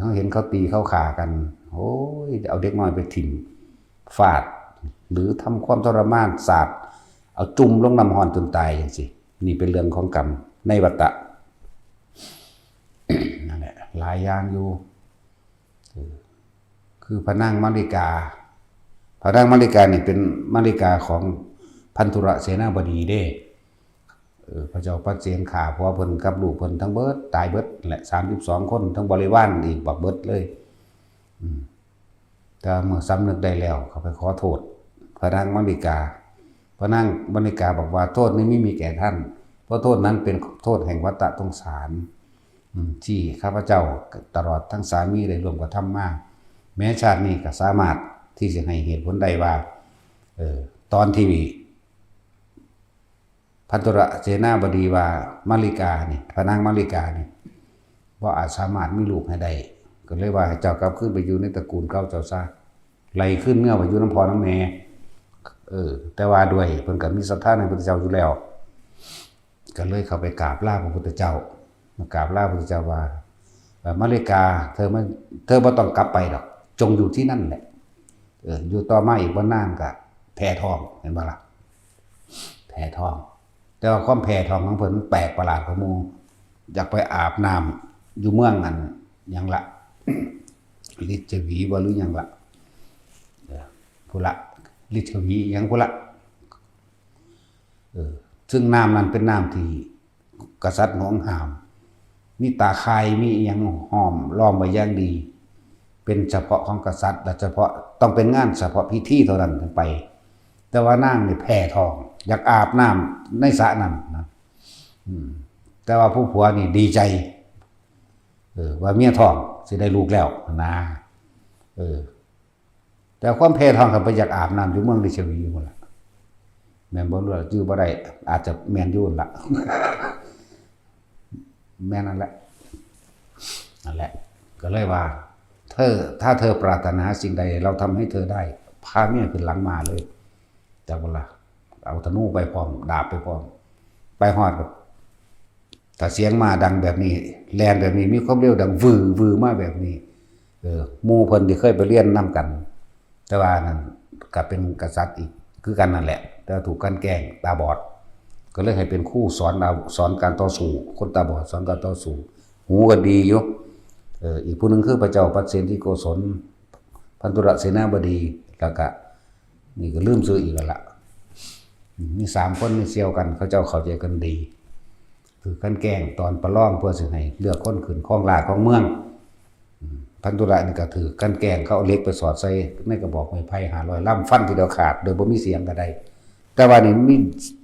เฮาเห็นเขาตีเขาฆ่ากัน โอ้ย เอาเด็กน้อยไปถิ่ม ฟาด หรือทำความทรมาน สาป เอาจุ่มลงน้ำร้อนจนตายจังซี้ นี่เป็นเรื่องของกรรมในวัฏฏะ นั่นแหละ หลายอย่างอยู่ เออ คือพระนางมาริกา พระนางมาริกานี่เป็นมาริกาของพันธุรเสนาบดีเด้ เออ พระเจ้าปัดเสนฆ่าผัวเพิ่นกับลูกเพิ่นทั้งเบิด ตายเบิดแหละ สามสิบสองคน ทั้งบริวารอีกบักเบิดเลย อืม แต่เมื่อสำนึกได้แล้ว เขาไปขอโทษ พระนางมาริกา พระนางมาริกาบอกว่า โทษนี้ไม่มีแก่ท่าน เพราะโทษนั้นเป็นโทษแห่งวัฏฏะสงสาร อืม ที่ข้าพเจ้าตลอดทั้งสามีได้ร่วมกระทำมา แม้ชาตินี้ก็สามารถที่จะให้เหตุผลได้ว่า เออ ตอนที่ พันธุรเสนาบดีว่ามาริกานี่ พระนางมาริกานี่ บ่อาจสามารถมีลูกให้ได้ ก็เลยว่าให้เจ้ากลับคืนไปอยู่ในตระกูลเก่าเจ้าซะ ไล่คืนเมือไปอยู่นำพ่อนำแม่ เออ แต่ว่าด้วยเพิ่นก็มีศรัทธาในพระพุทธเจ้าอยู่แล้ว ก็เลยเข้าไปกราบลาพระพุทธเจ้า มากราบลาพระพุทธเจ้าว่า เอ่อ มาริกา เธอไม่ เธอบ่ต้องกลับไปดอก จงอยู่ที่นั่นแหละ เออ อยู่ต่อมาอีกบ่นานก็แพ้ท้อง เห็นบ่ล่ะ แพ้ท้อง แต่ว่าความแพ้ท้องของเพิ่นมันแปลกประหลาดกว่าหมู่ อยากไปอาบน้ำอยู่เมืองอันหยังละ ลิชวีบ่หรือหยังละ เออ พุนละ ลิชวีหยังพุนละ เออ ซึ่งน้ำนั้นเป็นน้ำที่กษัตริย์หวงห้าม มีตาข่าย มีอิหยังห้อมล้อมไว้อย่างดี เป็นเฉพาะของกษัตริย์ และเฉพาะ ต้องเป็นงานเฉพาะพิธีเท่านั้นถึงไป แต่ว่านางนี่แพ้ท้อง อยากอาบน้ำในสระนั้นนะ อืม แต่ว่าผู้ผัวนี่ดีใจ เออ ว่าเมียท้องสิได้ลูกแล้วนะ เออ แต่ความแพ้ท้องก็ไปอยากอาบน้ำอยู่เมืองลิชวีอยู่นั่นล่ะ แม่นบ่รู้ล่ะ จื่อบ่ได้ อาจจะแม่นอยู่นั่นล่ะ แม่นนั่นแหละ นั่นแหละ ก็เลยว่า เธอ ถ้าเธอปรารถนาสิ่งใด เราทำให้เธอได้ พาเมียขึ้นหลังม้าเลย จักบ่ล่ะ เอาธนูไปพร้อม ดาบไปพร้อม ไปฮอดก็ ถ้าเสียงม้าดังแบบนี้ แล่นแบบนี้ มีความเร็วดังวือวือมาแบบนี้ เออ หมู่เพิ่นที่เคยไปเรียนนำกัน แต่ว่านั่นก็เป็นกษัตริย์อีกคือกันนั่นแหละ แต่ว่าถูกกลั่นแกล้ง ตาบอด ก็เลยให้เป็นครูสอนเอา สอนการต่อสู้ คนตาบอดสอนการต่อสู้ หูก็ดีอยู่ เออ อีกผู้หนึ่งคือพระเจ้าปัดเสนที่โกศล พันธุรเสนาบดี แล้วก็ นี่ก็ลืมชื่ออีกแล้วล่ะ อืม มีสามคนนี่เสี่ยวกัน เขาเจ้าเข้าใจกันดี ถือกลั่นแกล้งตอนประลองเพื่อสิให้เลือกคนขึ้นครองราชย์ครองเมือง อืม พันธุระนี่ก็ถือกลั่นแกล้ง เขาเอาเหล็กไปสอดใส่ในกระบอกไม้ไผ่ห้าร้อยลำ ฟันทีเดียวขาด โดยบ่มีเสียงก็ได้ แต่ว่านี่มี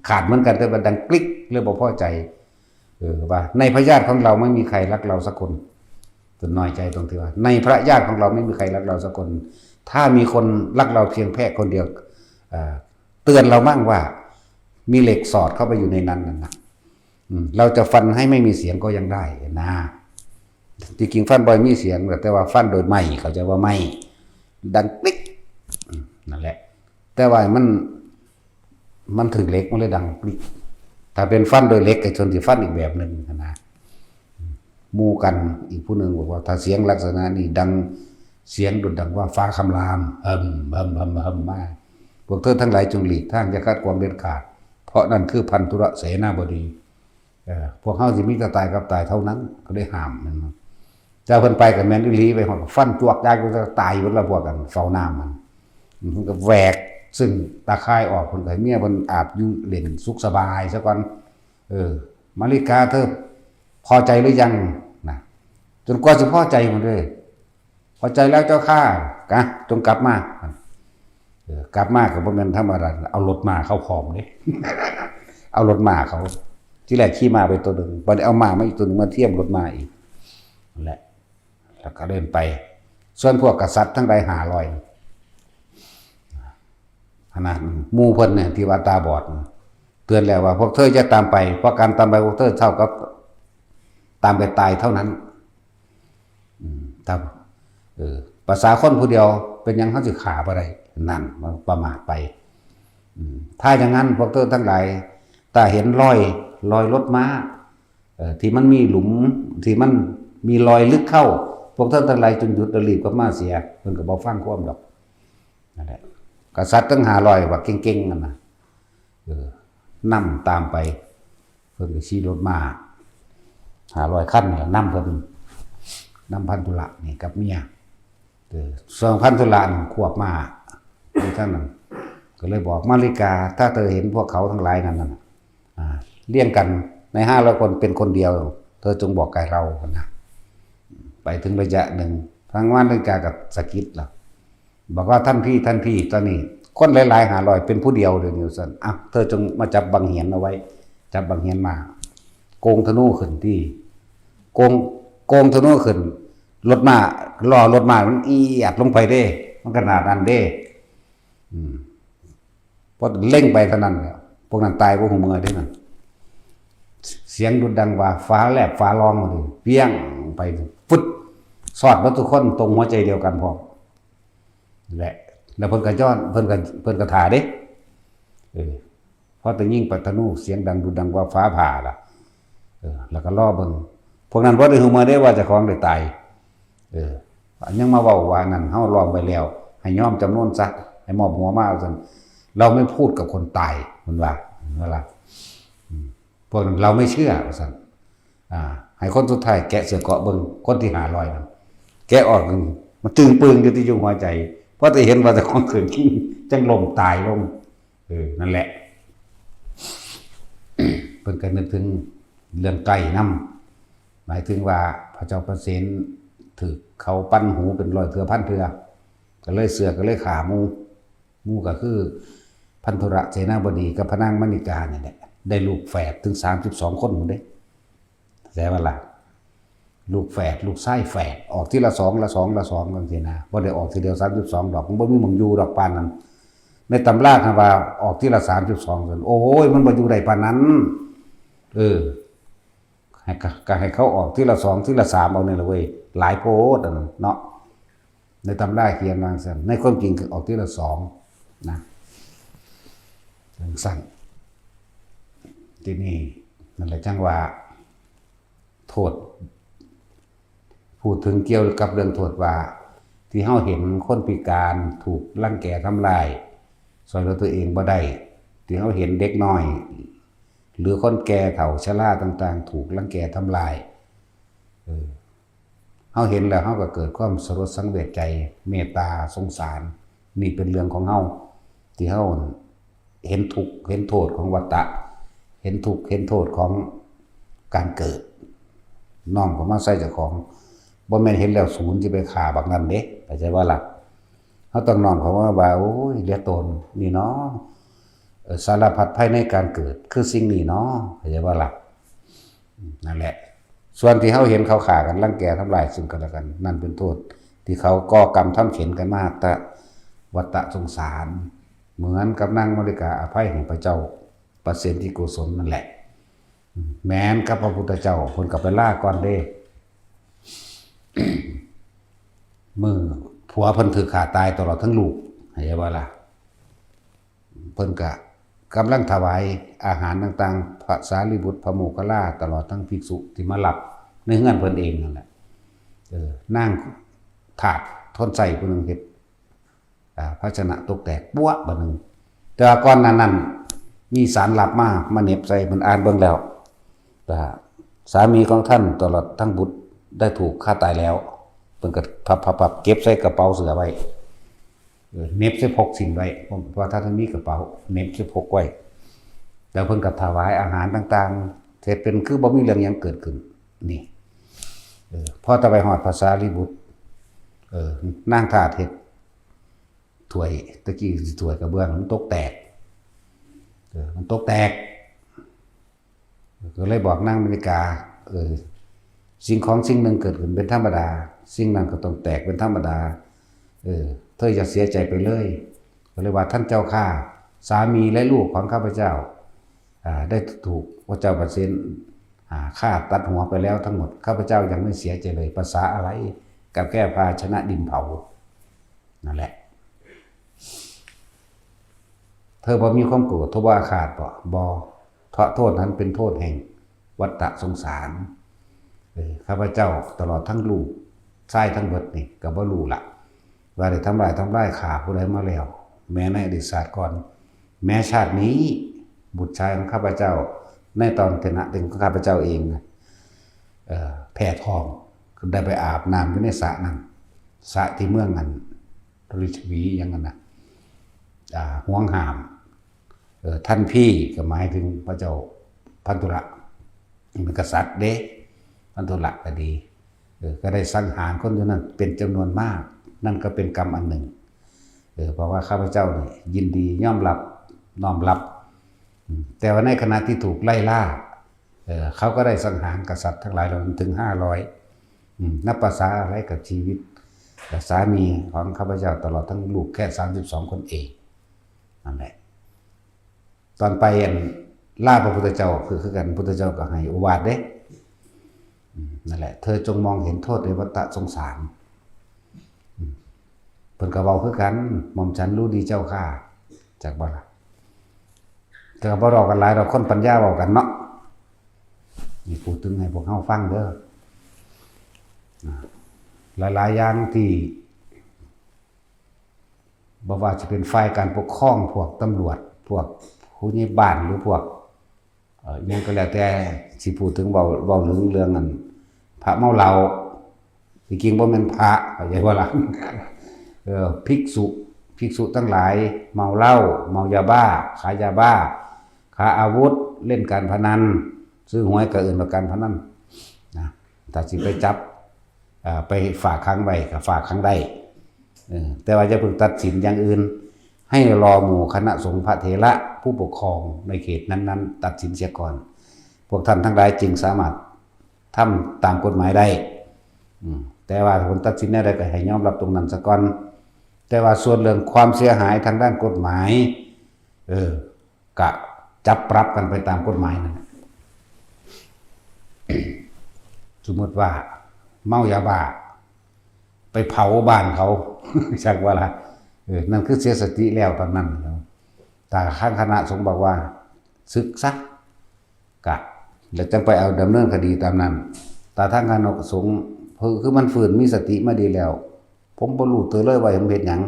ขาดเหมือนกัน แต่ว่าดังกริ๊ก เลยบ่พอใจ เออ ว่าในพระญาติของเราไม่มีใครรักเราสักคน จนน้อยใจตรงที่ว่า ในพระญาติของเราไม่มีใครรักเราสักคน ถ้ามีคนรักเราเพียงแค่คนเดียว เอ่อ เตือนเรามั่งว่ามีเหล็กสอดเข้าไปอยู่ในนั้นนั่นนะ อืม เราจะฟันให้ไม่มีเสียงก็ยังได้นะ ที่จริงฟันบ่อยมีเสียง แต่ว่าฟันโดยไม้ เข้าใจว่าไม้ ดังกริ๊ก อืม นั่นแหละ แต่ว่ามัน มันถือเหล็ก มันเลยดังกริ๊ก ถ้าเป็นฟันโดยเหล็ก ก็ชนสิฟันอีกแบบหนึ่งนะ หมู่กันอีกผู้หนึ่งบอกว่า ถ้าเสียงลักษณะนี้ดัง เสียงดุจดังว่าฟ้าคำราม เหิม เหิม เหิม เหิม มา พวกเธอทั้งหลายจงหลีกทาง อย่าขัดขวางเด็ดขาด เพราะนั่นคือพันธุรเสนาบดี เออ พวกเฮาสิมีแต่ตายกับตายเท่านั้น ก็ได้ห้ามมัน แต่เพิ่นไปก็แม่นอีหลี ไปฮอดก็ฟันจวกยากอยู่ แต่ตายหมดแล้ว พวกกันเฝ้าน้ำมัน มันก็แหวก ซึ่งตาข่ายออก เพิ่นก็ให้เมียเพิ่นอาบอยู่เล่นสุขสบายซะก่อน เออ มาริกาเธอพอใจหรือยังนะ จนกว่าสิพอใจมันเด้ พอใจแล้วเจ้าข้า กะ จงกลับมา เออ กลับมาก็บ่แม่นธรรมดา เอารถม้าเข้าพร้อมเด้ เอารถม้าเขา ทีแรกขี่ม้าไปตัวหนึ่ง บัดนี้เอาม้ามาอีกตัวหนึ่ง มาเทียมรถม้าอีก นั่นแหละ แล้วก็เดินไป ส่วนพวกกษัตริย์ทั้งหลายห้าร้อย หั้นนะ หมู่เพิ่นเนี่ยที่ว่าตาบอด เตือนแล้วว่า พวกเธออย่าตามไป เพราะการตามไปพวกเธอเท่ากับตามไปตายเท่านั้น อืม ครับ เออ ภาษาคนผู้เดียวเป็นหยังเขาสิฆ่าบ่ได้ นั่น มันประมาทไป อืม ถ้าอย่างนั้นพวกเธอทั้งหลาย ถ้าเห็นรอย รอยรถม้า เอ่อ ที่มันมีหลุม ที่มันมีรอยลึกเข้า พวกเธอทั้งหลายจงหยุดและรีบกลับมาเสีย เพิ่นก็บ่ฟังความดอก นั่นแหละ กษัตริย์ทั้งห้าร้อยว่าเก่งๆ นั่นน่ะ เออ นำตามไป เพิ่นก็ขี่รถม้าห้าร้อยคันนี่ล่ะ นำเพิ่น นำพันธุระนี่กับเมีย เออ ส่วนพันธุระนั่นควบม้าอยู่ทางนั้น ก็เลยบอกมาริกา ถ้าเธอเห็นพวกเขาทั้งหลายนั้นน่ะ อ่า เรียงกันในห้าร้อยคนเป็นคนเดียว เธอจงบอกแก่เรานะ ไปถึงระยะหนึ่ง ทางมาริกาก็สะกิดล่ะ บอกว่าท่านพี่ ท่านพี่ ตอนนี้คนหลายๆ ห้าร้อยเป็นผู้เดียวเดี๋ยวนี้ ซั่น อ่ะ เธอจงมาจับบังเหียนเอาไว้ จับบังเหียนมา โกงธนูขึ้นที่ โกง โกงธนูขึ้น รถม้า ล้อรถม้ามันเอียดลงไปเด้ มันขนาดนั้นเด้ อืม พอเล็งไปเท่านั้นแหละ พวกนั้นตายบ่ฮู้เมื่อเด้นั่น เสียงดุดดังว่าฟ้าแลบฟ้าร้องมาเลย เปี้ยงไป ฟึด สอดเบิดทุกคนตรงหัวใจเดียวกันพร้อม และ แล้วเพิ่นก็ย้อน เพิ่นก็ เพิ่นก็ถ่าเด้ เออ พอแต่ยิงปัดธนูเสียงดังดุดดังว่าฟ้าผ่าล่ะ เออ แล้วก็รอเบิ่ง พวกนั้นบ่ได้ฮู้เมื่อเด้ว่าเจ้าของได้ตาย เออ ยังมาเว้าว่านั่น เฮาล้อมไว้แล้ว ให้ยอมจำนนซะ ให้มอบหัวมา ว่าซั่น เราไม่พูดกับคนตาย เพิ่นว่า เพิ่นว่า อืม พวกนั้นเราไม่เชื่อ ว่าซั่น อ่า ให้คนสุดท้ายแกะเสื้อเกราะเบิ่ง คนที่ห้าร้อยนั่น แกะออก มันตึงปึงอยู่ที่อยู่หัวใจ พอแต่เห็นว่าเจ้าของถืกยิง จั่งล้มตายลง เออ นั่นแหละ เพิ่นก็นึกถึงเรื่องไก่นำ หมายถึงว่าพระเจ้าประเสนถืกเขาปันหูเป็นร้อยเทื่อพันเทื่อ ก็เลยเชื่อ ก็เลยฆ่าหมู่ หมู่ก็คือพันธุระเสนาบดีกับพระนางมณิกานี่แหละ ได้ลูกแฝดถึงสามสิบสองคนพุ้นเด้ เข้าใจบ่ล่ะ ลูกแฝด ลูกชายแฝด ออกทีละสอง ละสอง ละสอง จังซี้นะ บ่ได้ออกทีเดียวสามสิบสองดอก มันบ่มีหม่องอยู่ดอกปานนั้น ในตำราคันว่าออกทีละสามสิบสองซั่น โอ้ย มันบ่อยู่ได้ปานนั้น เออ ให้กะ กะให้เขาออกทีละสอง ทีละสาม เอานี่ล่ะเว้ย หลายโพดอันนั้นเนาะ ในตำราเขียนว่าซั่น ในความจริงคือออกทีละสองนะ จั่งซั่น ทีนี้นั่นแหละจั่งว่า โทษ พูดถึงเกี่ยวกับเรื่องโทษว่า ที่เฮาเห็นคนพิการถูกรังแกทำร้าย ช่วยเหลือตัวเองบ่ได้ ที่เฮาเห็นเด็กน้อย หรือคนแก่เฒ่าชราต่างๆ ถูกรังแกทำร้าย เออ เฮาเห็นแล้วเฮาก็เกิดความสลดสังเวชใจ เมตตาสงสาร นี่เป็นเรื่องของเฮา ที่เฮาเห็นทุกข์เห็นโทษของวัฏฏะ เห็นทุกข์เห็นโทษของการเกิด น้อมเข้ามาใส่เจ้าของ บ่แม่นเห็นแล้วสูนสิไปฆ่าบักนั้นเด้ เข้าใจบ่ล่ะ เฮาต้องน้อมเข้ามาว่า โอ้ย เหลือตนนี่เนาะ เอ่อ สารพัดภัยในการเกิดคือสิ่งนี้เนาะ เข้าใจบ่ล่ะ นั่นแหละ ส่วนที่เฮาเห็นเขาฆ่ากัน รังแกทำลายซึ่งกันและกัน นั่นเป็นโทษที่เขาก่อกรรมทำเข็ญกันมาแต่วัฏฏะสงสาร เหมือนกับนางมาริกาอภัยให้พระเจ้าประเสนที่โกศลนั่นแหละ แม้นกับพระพุทธเจ้า เพิ่นก็ไปลาก่อนเด้ มื้อผัวเพิ่นถูกฆ่าตายตลอดทั้งลูก เข้าใจบ่ล่ะ เพิ่นก็กำลังถวายอาหารต่างๆ พระสารีบุตร พระโมคคัลลา ตลอดทั้งภิกษุที่มารับในเฮือนเพิ่นเองนั่นแหละ เออ นางทาสทนใช้ผู้หนึ่งเฮ็ด อ่า ภาชนะตกแตกปั๊วะบาดหนึ่ง แต่ว่าก่อนหน้านั้นมีสารลับมา มาเหน็บใส่ เพิ่นอ่านเบิ่งแล้ว แต่สามีของท่านตลอดทั้งบุตรได้ถูกฆ่าตายแล้ว เพิ่นก็พับๆๆ เก็บใส่กระเป๋าเสื้อไว้ เออ เหน็บใส่พกศีลไว้ เพราะว่าท่านมีกระเป๋า เหน็บใส่พกไว้ แล้วเพิ่นก็ถวายอาหารต่างๆ เฮ็ดเป็นคือบ่มีเรื่องหยังเกิดขึ้น นี่ เออ พอแต่ไปฮอดพระสารีบุตร เออ นางทาสเฮ็ดถ้วย ตะกี้สิถ้วยกระเบื้อง มันตกแตก เออ มันตกแตก ก็เลยบอกนางมริกา เออ สิ่งของสิ่งหนึ่งเกิดขึ้นเป็นธรรมดา สิ่งนั้นก็ต้องแตกเป็นธรรมดา เออ เธออย่าเสียใจไปเลย ก็เลยว่า ท่านเจ้าข้า สามีและลูกของข้าพเจ้า อ่า ได้ถูกพระเจ้าปเสน อ่า ฆ่าตัดหัวไปแล้วทั้งหมด ข้าพเจ้ายังไม่เสียใจเลย ประสาอะไร กับแค่ภาชนะดินเผา นั่นแหละ เธอบ่มีความโกรธ เธอบ่อาฆาตบ่ บ่ เพราะโทษนั้นเป็นโทษแห่งวัฏฏะสงสาร เออ ข้าพเจ้าตลอดทั้งลูกชายทั้งเบิดนี่ก็บ่รู้ละ ว่าได้ทำลายทำลายฆ่าผู้ใดมาแล้ว แม้ในอดีตชาติก่อน แม้ชาตินี้ บุตรชายของข้าพเจ้า ในตอนฐานะเป็นของข้าพเจ้าเองนะ เอ่อ แพ้ท้อง ได้ไปอาบน้ำอยู่ในสระนั่น สระที่เมืองอัน ริชวีอย่างนั้นนะ อ่า ห่วงห้าม เอ่อ ท่านพี่ก็หมายถึงพระเจ้าพันธุระ เป็นกษัตริย์เด้ พันธุระก็ดี เออ ก็ได้สังหารคนอยู่นั่นเป็นจำนวนมาก นั่นก็เป็นกรรมอันหนึ่ง เออ เพราะว่าข้าพเจ้านี่ยินดียอมรับ น้อมรับ อืม แต่ว่าในขณะที่ถูกไล่ล่า เออ เขาก็ได้สังหารกษัตริย์ทั้งหลายเหล่านั้นถึงห้าร้อย อืม นับประสาอะไรกับชีวิต กับสามีของข้าพเจ้าตลอดทั้งลูกแค่สามสิบสองคนเอง นั่นแหละ ตอนไปอันลาพระพุทธเจ้าคือ คือกัน พุทธเจ้าก็ให้โอวาทเด้ อืม นั่นแหละ เธอจงมองเห็นโทษในวัฏฏะสงสาร อืม เพิ่นก็เว้าคือกัน หม่อมฉันรู้ดีเจ้าข้า จักบ่ล่ะ แต่ก็บ่เว้ากันหลายดอก คนปัญญาเว้ากันเนาะ นี่พูดถึงให้พวกเฮาฟังเด้อ อ่า หลายๆ อย่างที่ บ่ว่าจะเป็นฝ่ายการปกครอง พวกตำรวจ พวกผู้ใหญ่บ้าน หรือพวก เอ่อ อิหยังก็แล้วแต่ สิพูดถึง เว้า เว้าเรื่อง เรื่องอัน พระเมาเหล้า ที่จริงบ่แม่นพระ เข้าใจบ่ล่ะ เออ ภิกษุ ภิกษุทั้งหลาย เมาเหล้า เมายาบ้า ขายยาบ้า ค้าอาวุธ เล่นการพนัน ซื้อหวยก็เอิ้นว่าการพนัน นะ ถ้าสิไปจับ อ่า ไปฝากขังไว้ก็ฝากขังได้ เออ แต่ว่าอย่าเพิ่งตัดสินอย่างอื่น ให้รอหมู่คณะสงฆ์พระเถระผู้ปกครองในเขตนั้นๆ ตัดสินเสียก่อน พวกท่านทั้งหลายจึงสามารถทำตามกฎหมายได้ อืม แต่ว่าผลตัดสินแนวใดก็ให้ยอมรับตรงนั้นซะก่อน แต่ว่าส่วนเรื่องความเสียหายทางด้านกฎหมาย เออ ก็จับปรับกันไปตามกฎหมายนั่นแหละ สมมติว่าเมายาบ้า ไปเผาบ้านเขา จักว่าล่ะ เออ นั่นคือเสียสติแล้วตอนนั้น แต่ทางคณะสงฆ์บอกว่า สึกซะ กะ แล้วจังไปเอาดำเนินคดีตามนั้น แต่ทางคณะสงฆ์ คือ คือมันฟื้นมีสติมาดีแล้ว ผมบ่รู้ตัวเลยว่าผมเฮ็ดหยัง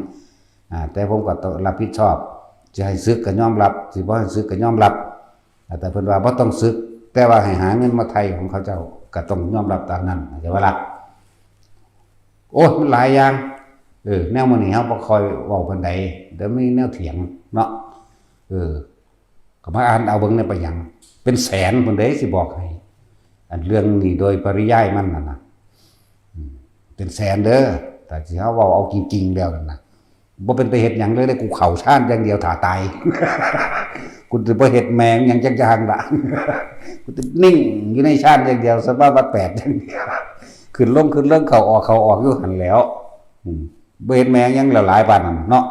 อ่า แต่ผมก็ต้องรับผิดชอบ สิให้สึกก็ยอมรับ สิบ่ให้สึกก็ยอมรับ อ่า แต่เพิ่นว่าบ่ต้องสึก แต่ว่าให้หาเงินมาไถ่ของเขาเจ้า ก็ต้องยอมรับตามนั้น เข้าใจบ่ล่ะ โอ้ย มันหลายอย่าง เออ แนวมื้อนี้เฮาบ่ค่อยเว้าปานใด เดี๋ยวมีแนวเถียงเนาะ เออ ก็มาอ่านเอาเบิ่ง เนี่ยไปหยัง เป็นแสนพุ้นเด้ สิบอกให้ อันเรื่องนี้โดยปริยายมันน่ะนะ อืม เป็นแสนเด้อ แต่ที่เฮาเว้าเอาจริงๆแล้วนั่นนะ บ่เป็นไปเฮ็ดหยังเลยเด้ กูเข้าฌานอย่างเดียวถ้าตาย กูสิบ่เฮ็ดแม่งหยังจักอย่างละ กูสินิ่งอยู่ในฌานอย่างเดียว สภาวะแปดอย่างเดียว ขึ้นลง ขึ้นลง เข้าออก เข้าออกอยู่หั่นแหล้ว อืม บ่เฮ็ดแม่งหยังแล้ว หลายปานนั้นเนาะ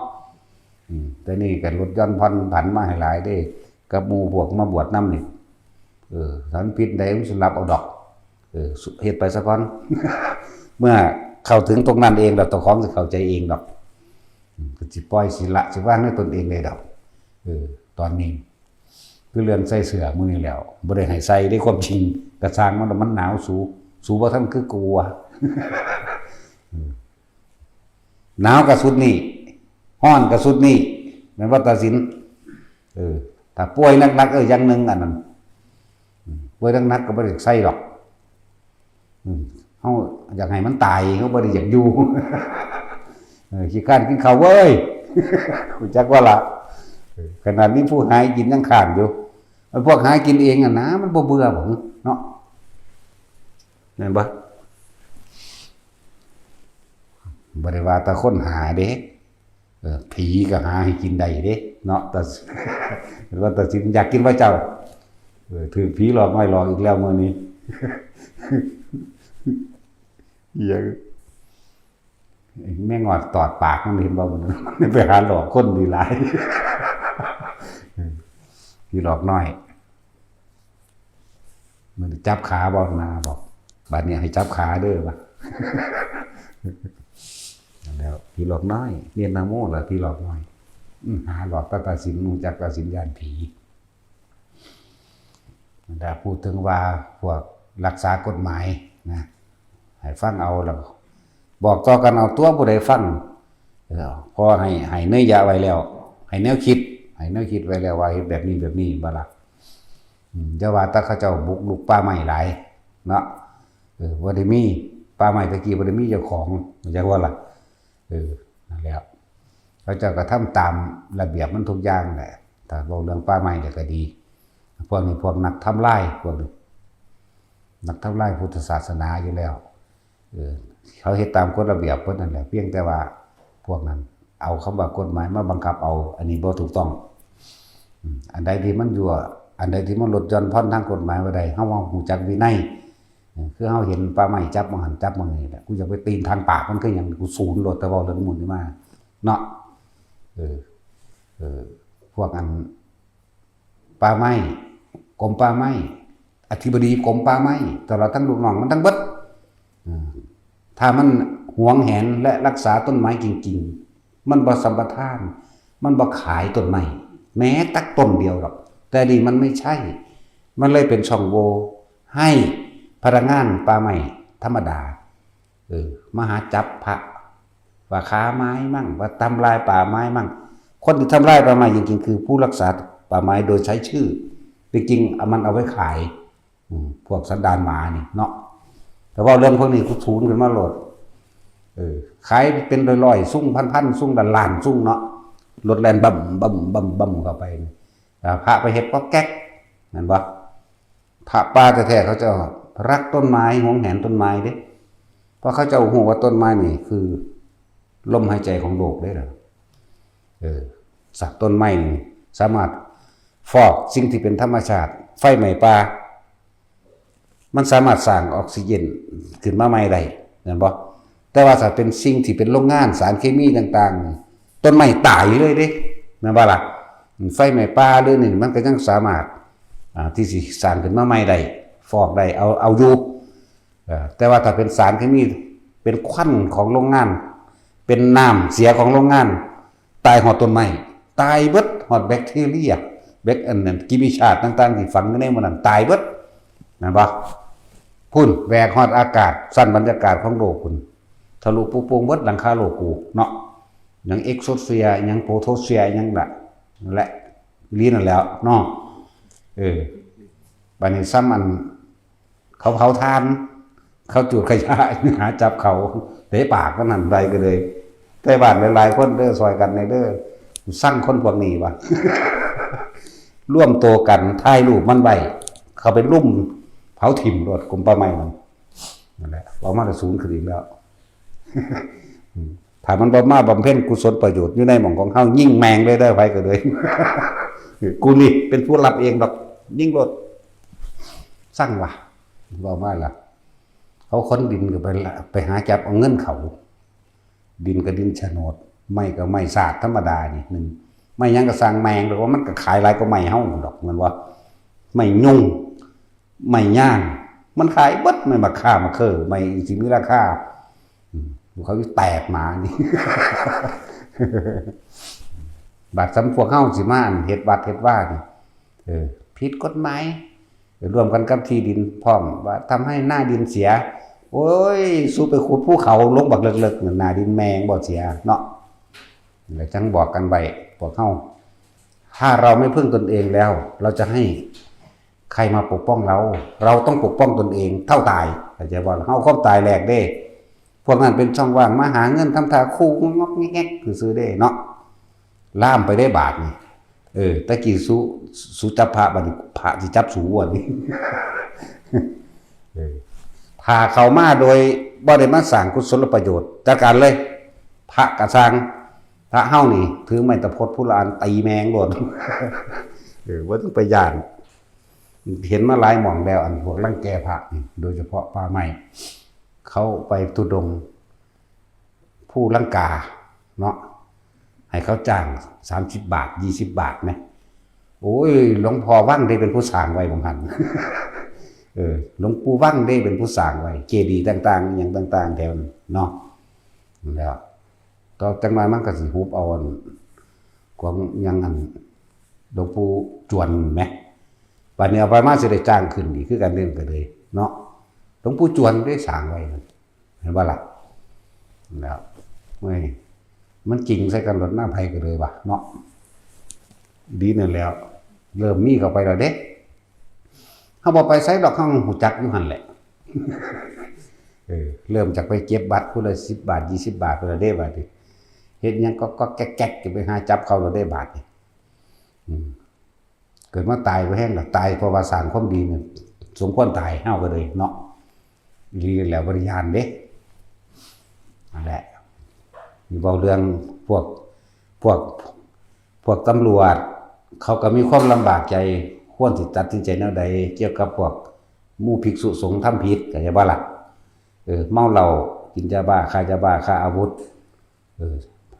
อืม แต่นี่ก็ลดหย่อนผ่อนผันมาให้หลายเด้ กับหมู่พวกมาบวชนำนี่ เออ ถ้ามันผิดใดมันสิรับเอาดอก เออ สุ- เฮ็ดไปซะก่อน เมื่อเข้าถึงตรงนั้นเองแล้ว เจ้าของสิเข้าใจเองดอก อืม ก็สิปล่อยสิละ สิวางในตนเองได้ดอก เออ ตอนนี้ คือเรื่องใส่เสื้อมื้อนี้แล้ว บ่ได้ให้ใส่เด้ ความจริง กะซ่างมัน มันหนาว สู สูบ่ทันคือกูอะ อืม หนาวกะสุดนี้ ฮ้อนกะสุดนี้ แม่นบ่ ตาสิน เออ ถ้าป่วยหนักๆ เออ อย่างหนึ่งอันนั้น อืม เว้ย หนักๆ ก็บ่ได้ใส่ดอก อืม เฮาอยากให้มันตาย เฮาบ่ได้อยากอยู่ เออ ขี้คร้านกินข้าวเว้ย รู้จักว่าล่ะ เออ ขนาดนี้ผู้หากินยังคร้านอยู่ ไอ้พวกหากินเองอะนะ มันบ่เบื่อบ่เนาะ แม่นบ่ บ่ได้ว่าแต่คนหาเด้ เออ ผีก็หาให้กินได้เด้ เนาะ แต่ ว่าแต่สิอยากกินว่าเจ้า เออ ถือผีหลอกน้อยหลอกอีกแล้วมื้อนี้ เอียง แม่งอดตอดปากมันเห็นบ่ มันไปหาหลอกคนดีหลาย เออ ผีหลอกน้อย มันจับขาบ่ นาบอก บัดนี้ให้จับขาเด้อวะ แล้วผีหลอกน้อย เรียนนะโมล่ะผีหลอกน้อย อืม หาหลอกตาตาสิน รู้จักตาสินย่านผี แต่พูดถึงว่าพวกรักษากฎหมายนะ ให้ฟังเอาแล้ว บอกต่อกันเอาตัวผู้ใดฟัง เออ พอให้ ให้เนื้อยะไว้แล้ว ให้แนวคิด ให้แนวคิดไว้แล้วว่าเฮ็ดแบบนี้แบบนี้บ่ล่ะ อืม อย่าว่าแต่เขาเจ้าบุกรุกป่าไม้หลายเนาะ เออ บ่ได้มี ป่าไม้ตะกี้บ่ได้มีเจ้าของ จักว่าล่ะ เออ นั่นแหละ เขาเจ้าก็ทำตามระเบียบมันทุกอย่างแหละ ถ้าเว้าเรื่องป่าไม้แล้วก็ดี พวกนี้พวกนักทำลาย พวกนี้ นักทำลายพุทธศาสนาอยู่แล้ว เออ เขาเฮ็ดตามกฎระเบียบเพิ่นนั่นแหละ เพียงแต่ว่าพวกนั้นเอาคำว่ากฎหมายมาบังคับเอา อันนี้บ่ถูกต้อง อืม อันใดที่มันยั่ว อันใดที่มันลดหย่อนผ่อนทางกฎหมายบ่ได้ เฮาว่ารู้จักวินัย เออ คือเฮาเห็นป่าไม้จับหม่องหั้นจับหม่องนี้แหละ กูอยากไปตีนทางปากมันคือหยัง กูสูนโลด แต่เว้าเรื่องหมู่นี้มา เนาะ เออ เออ พวกอัน ป่าไม้ กรมป่าไม้ อธิบดีกรมป่าไม้ ตลอดทั้งลูกน้องมันทั้งเบิด อืม ถ้ามันหวงแหนและรักษาต้นไม้จริงๆ มันบ่สัมปทาน มันบ่ขายต้นไม้ แม้แต่ต้นเดียวหรอก แต่นี่มันไม่ใช่ มันเลยเป็นช่องโหว่ให้พนักงานป่าไม้ธรรมดา เออ มาหาจับพระ ว่าค้าไม้มั่ง ว่าทำลายป่าไม้มั่ง คนที่ทำลายป่าไม้จริงๆ คือผู้รักษาป่าไม้โดยใช้ชื่อ จริงๆ เอามันเอาไว้ขาย อืม พวกสันดานหมานี่เนาะ แต่ว่าเรื่องพวกนี้กูสูนขึ้นมาโลด เออ ขายเป็นร้อยๆ ซุ่งพันๆ ซุ่งล้านๆ ซุ่งเนาะ รถแล่นบึ้มบึ้มบึ้มบึ้มเข้าไป อ่า พระไปเฮ็ดก๊อกแก๊ก แม่นบ่ พระป่าแท้ๆ เขาเจ้ารักต้นไม้ หวงแหนต้นไม้เด้ เพราะเขาเจ้าฮู้ว่าต้นไม้นี่คือลมหายใจของโลกเด้ล่ะ เออ สักต้นไม้นี่สามารถฟอกสิ่งที่เป็นธรรมชาติ ไฟไหม้ป่า มันสามารถสร้างออกซิเจนขึ้นมาใหม่ได้ แม่นบ่ แต่ว่าถ้าเป็นสิ่งที่เป็นโรงงานสารเคมีต่างๆ ต้นไม้ตายเลยเด้ แม่นบ่ล่ะ ไฟไหม้ป่าหรือนี่มันก็ยังสามารถ อ่า ที่สิสร้างขึ้นมาใหม่ได้ ฟอกได้ เอา เอาอยู่ เอ่อ แต่ว่าถ้าเป็นสารเคมี เป็นควันของโรงงาน เป็นน้ำเสียของโรงงาน ตายฮอดต้นไม้ ตายเบิด ฮอดแบคทีเรีย แบค อันนั้น กิมิชาตต่างๆ ที่ฝังอยู่ในหมู่นั้น ตายเบิด แม่นบ่ พุ้น แหวกฮอดอากาศ ชั้นบรรยากาศของโลกพุ้น ทะลุปุโป่งเบิดหลังคาโลกกูเนาะ หยังเอ็กโซสเฟียร์ หยังโฟโตสเฟียร์ หยังละ และลีนั่นแหล้วเนาะ เออ บัดนี้ซ้ำอัน เขาเผาถ่าน เขาจูดขยะ หาจับเขา เตะปากมันหั่น ใดก็เลย แต่บ้านหลายๆ คนเด้อ ซอยกันแหน่เด้อ ซังคนพวกนี้วะ ร่วมตัวกันถ่ายรูปมันไว้ เข้าไปลุ่มเผาถิ่มโลด กรมป่าไม้มัน นั่นแหละ เว้ามาแล้วสูนขึ้นอีกแล้ว อืม ถ้ามันบ่มาบำเพ็ญกุศลประโยชน์อยู่ในหม่องของเฮา ยิงแม่งเลยเด้อ ไผก็เลย กูนี่เป็นผู้รับเองดอก ยิงโลด ซังวะ เว้ามาล่ะ เขาค้นดินก็ไปละ ไปหาจับเอาเงินเขา ดินก็ดินโฉนด ไม้ก็ไม้สาดธรรมดานี่หนึ่ง ไม้หยังก็ซ่างแม่ง แต่ว่ามันก็ขายหลายกว่าไม้เฮาดอก แม่นบ่ ไม้ยุง ไม้ย่าง มันขายเบิด ไม้มะค่า มะเขือ ไม้สิมีราคา อืม เขาแตกหมานี่ บาดซ้ำพวกเฮาสิมาอันเฮ็ดวัดเฮ็ดวานี่ เออ ผิดกฎหมาย ร่วมกันกับที่ดินพร้อม ว่าทำให้หน้าดินเสีย โอ้ย สู้ไปขุดภูเขาลงบักเลิกๆ หน้าดินแม่งบ่เสียเนาะ แล้วจั่งบอกกันไว้ พวกเฮา ถ้าเราไม่พึ่งตนเองแล้ว เราจะให้ ใครมาปกป้องเรา เราต้องปกป้องตนเองเท่าตาย เข้าใจบ่ เฮาความตายแลกเด้ พวกนั้นเป็นช่องว่างมาหาเงินทำท่าคู่งอกแงกซื่อๆเด้เนาะ ล่ามไปได้บาดนี่ เออ ตะกี้สุ สุจับพระ บัดนี้พระสิจับสุวันนี้ เออ ถ้าเข้ามาโดยบ่ได้มาสร้างกุศลประโยชน์ จัดการเลย พระกะซัง พระเฮานี่ ถือไม้ตะพดผู้ละอัน ตีแมงโลด เออ บ่ต้องไปย้าน เห็นมาหลายหม่องแล้ว อันพวกรังแกพระนี่ โดยเฉพาะป่าไม้ เขาไปธุดงค์ ภูลังกาเนาะ ให้เขาจ้างสามสิบบาท ยี่สิบบาทนะ โอ้ย หลวงพ่อวังเด้เป็นผู้สร้างไว้ บ่าหั่น เออ หลวงปู่วังเด้เป็นผู้สร้างไว้ เจดีย์ต่างๆ อหย่างต่างๆ แถวนั้นเนาะ แล้ว ต่อจักหน่อยมันก็สิหุบเอาอัน ของหยังอัน หลวงปู่จวนแหม บัดนี้เอาไปมาสิได้จ้างขึ้นอีกคือกันเด้ ก็เลยเนาะ หลวงปู่จวนได้สร้างไว้นั่น เห็นบ่ล่ะ แล้ว เว้ย มันจริงใส่กันโลด หน้าไผก็เลยว่ะเนาะ ดีนั่นแล้ว เริ่มมีเข้าไปแล้วเด้ เฮาบ่ไปไสดอก เฮาฮู้จักอยู่หั่นแหละ เออ เริ่มจากไปเก็บบัตรผู้ละสิบบาท ยี่สิบบาท ผู้ละเด้ บาดนี้ เฮ็ดหยังก็ ก็แก๊กๆ จะไปหาจับเขาแล้วเด้ บาดนี้ อืม เกิดมาตายบ่แฮงดอก ตายเพราะว่าสร้างความดีนี่ สมควรตาย เฮาก็เลยเนาะ อีหลีแล้ว บ่ได้ย้านเด้ นั่นแหละ นี่เว้าเรื่องพวก พวก พวกตำรวจ เขาก็มีความลำบากใจ ควรสิตัดสินใจแนวใด เกี่ยวกับพวกหมู่ภิกษุสงฆ์ทำผิด เข้าใจบ่ล่ะ เออ เมาเหล้า กินยาบ้า ค้ายาบ้า ค้าอาวุธ เออ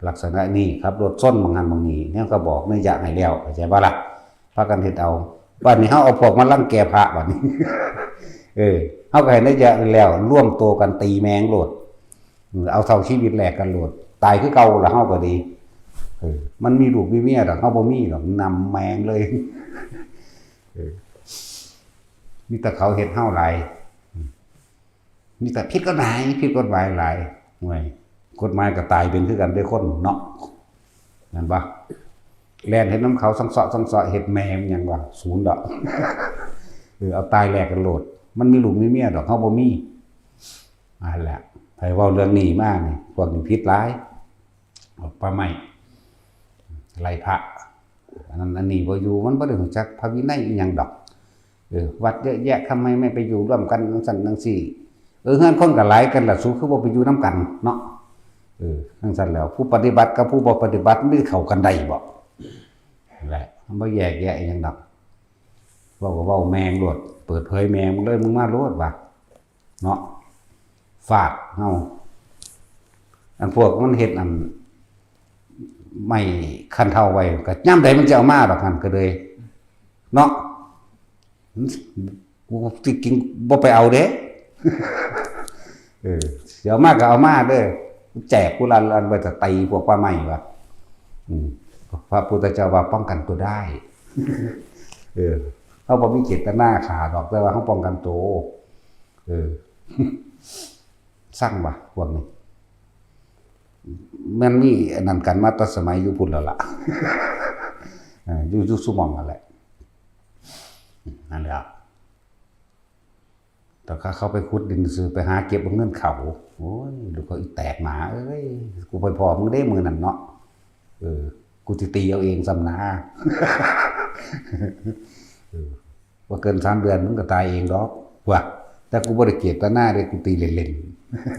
ลักษณะนี้ ขับรถชนหม่องหั้นหม่องนี้ แนวก็บอกนัยยะให้แล้ว เข้าใจบ่ล่ะ พากันเฮ็ดเอา บัดนี้เฮาเอาพวกมารังแกพระบัดนี้ เออ เฮาก็ให้นัยยะแล้ว รวมตัวกันตีแมงโลด เออ เอาเท่าชีวิตแลกกันโลด ตายคือเก่าล่ะ เฮาก็ดี เออ มันมีลูกมีเมียดอก เฮาบ่มีดอก นำแมงเลย เออ มีแต่เขาเฮ็ดเฮาหลาย มีแต่ผิดกฎหมาย ผิดกฎหมายหลาย ห่วย กฎหมายก็ตายเป็นคือกันเด้คนเนาะ แม่นบ่ แล่นเฮ็ดนำเขา สังเซาะสังเซาะ เฮ็ดแม่มันหยังวะ ศูนย์ดอก เออ เอาตายแลกกันโลด มันมีลูกมีเมียดอก เฮาบ่มี นั่นแหละ ไผเว้าเรื่องนี้มานี่ พวกนี้ผิดหลาย ออกป่าไม้ ไล่พระ อันนั้นอันนี้บ่อยู่ มันบ่ได้รู้จักพระวินัยอีหยังดอก เออ วัดเยอะแยะ ทำไมไม่ไปอยู่ร่วมกันจั่งซั้นจั่งซี้ เออ เฮือนคนก็หลายกันล่ะ สูคือบ่ไปอยู่นำกันเนาะ เออ จั่งซั้นแล้ว ผู้ปฏิบัติกับผู้บ่ปฏิบัติมันสิเข้ากันได้บ่ นั่นแหละ มันบ่แยกแยะอีหยังดอก เว้าก็เว้าแมงโลด เปิดเผยแมงมึงเลย มึงมาโลดว่ะ เนาะ ฟาดเฮา อันพวกมันเฮ็ดอัน ไม้คันเฒ่าไว้ ก็ยามใดมันจะเอามาดอกหั่นก็เลย เนาะ กูสิกินบ่ไปเอาเด้ เออ สิเอามาก็เอามาเด้อ แจกผู้ละอัน ไว้จะตีพวกป่าไม้ว่ะ อืม พระพุทธเจ้าว่าป้องกันตัวได้ เออ เฮาบ่มีเจตนาฆ่าดอก แต่ว่าเฮาป้องกันตัว เออ ซังว่ะ พวกนี้ มันมีอันนั้นกันมาแต่สมัยอยู่พุ้นแล้วล่ะ เออ อยู่ อยู่ซุหม่องนั่นแหละ นั่นแหละ แต่ข้าเข้าไปขุดดินซื่อ ไปหาเก็บเอาเงินเขา โอ้ย ลูกเขาอีแตกหมาเอ้ย กูไปพ้อมึงเด้มื้อนั้นเนาะ เออ กูสิตีเอาเองซ้ำนะ เออ บ่เกินสามเดือนมึงก็ตายเองดอก ว่ะ แต่กูบ่ได้เจตนาเด้ กูตีเล่น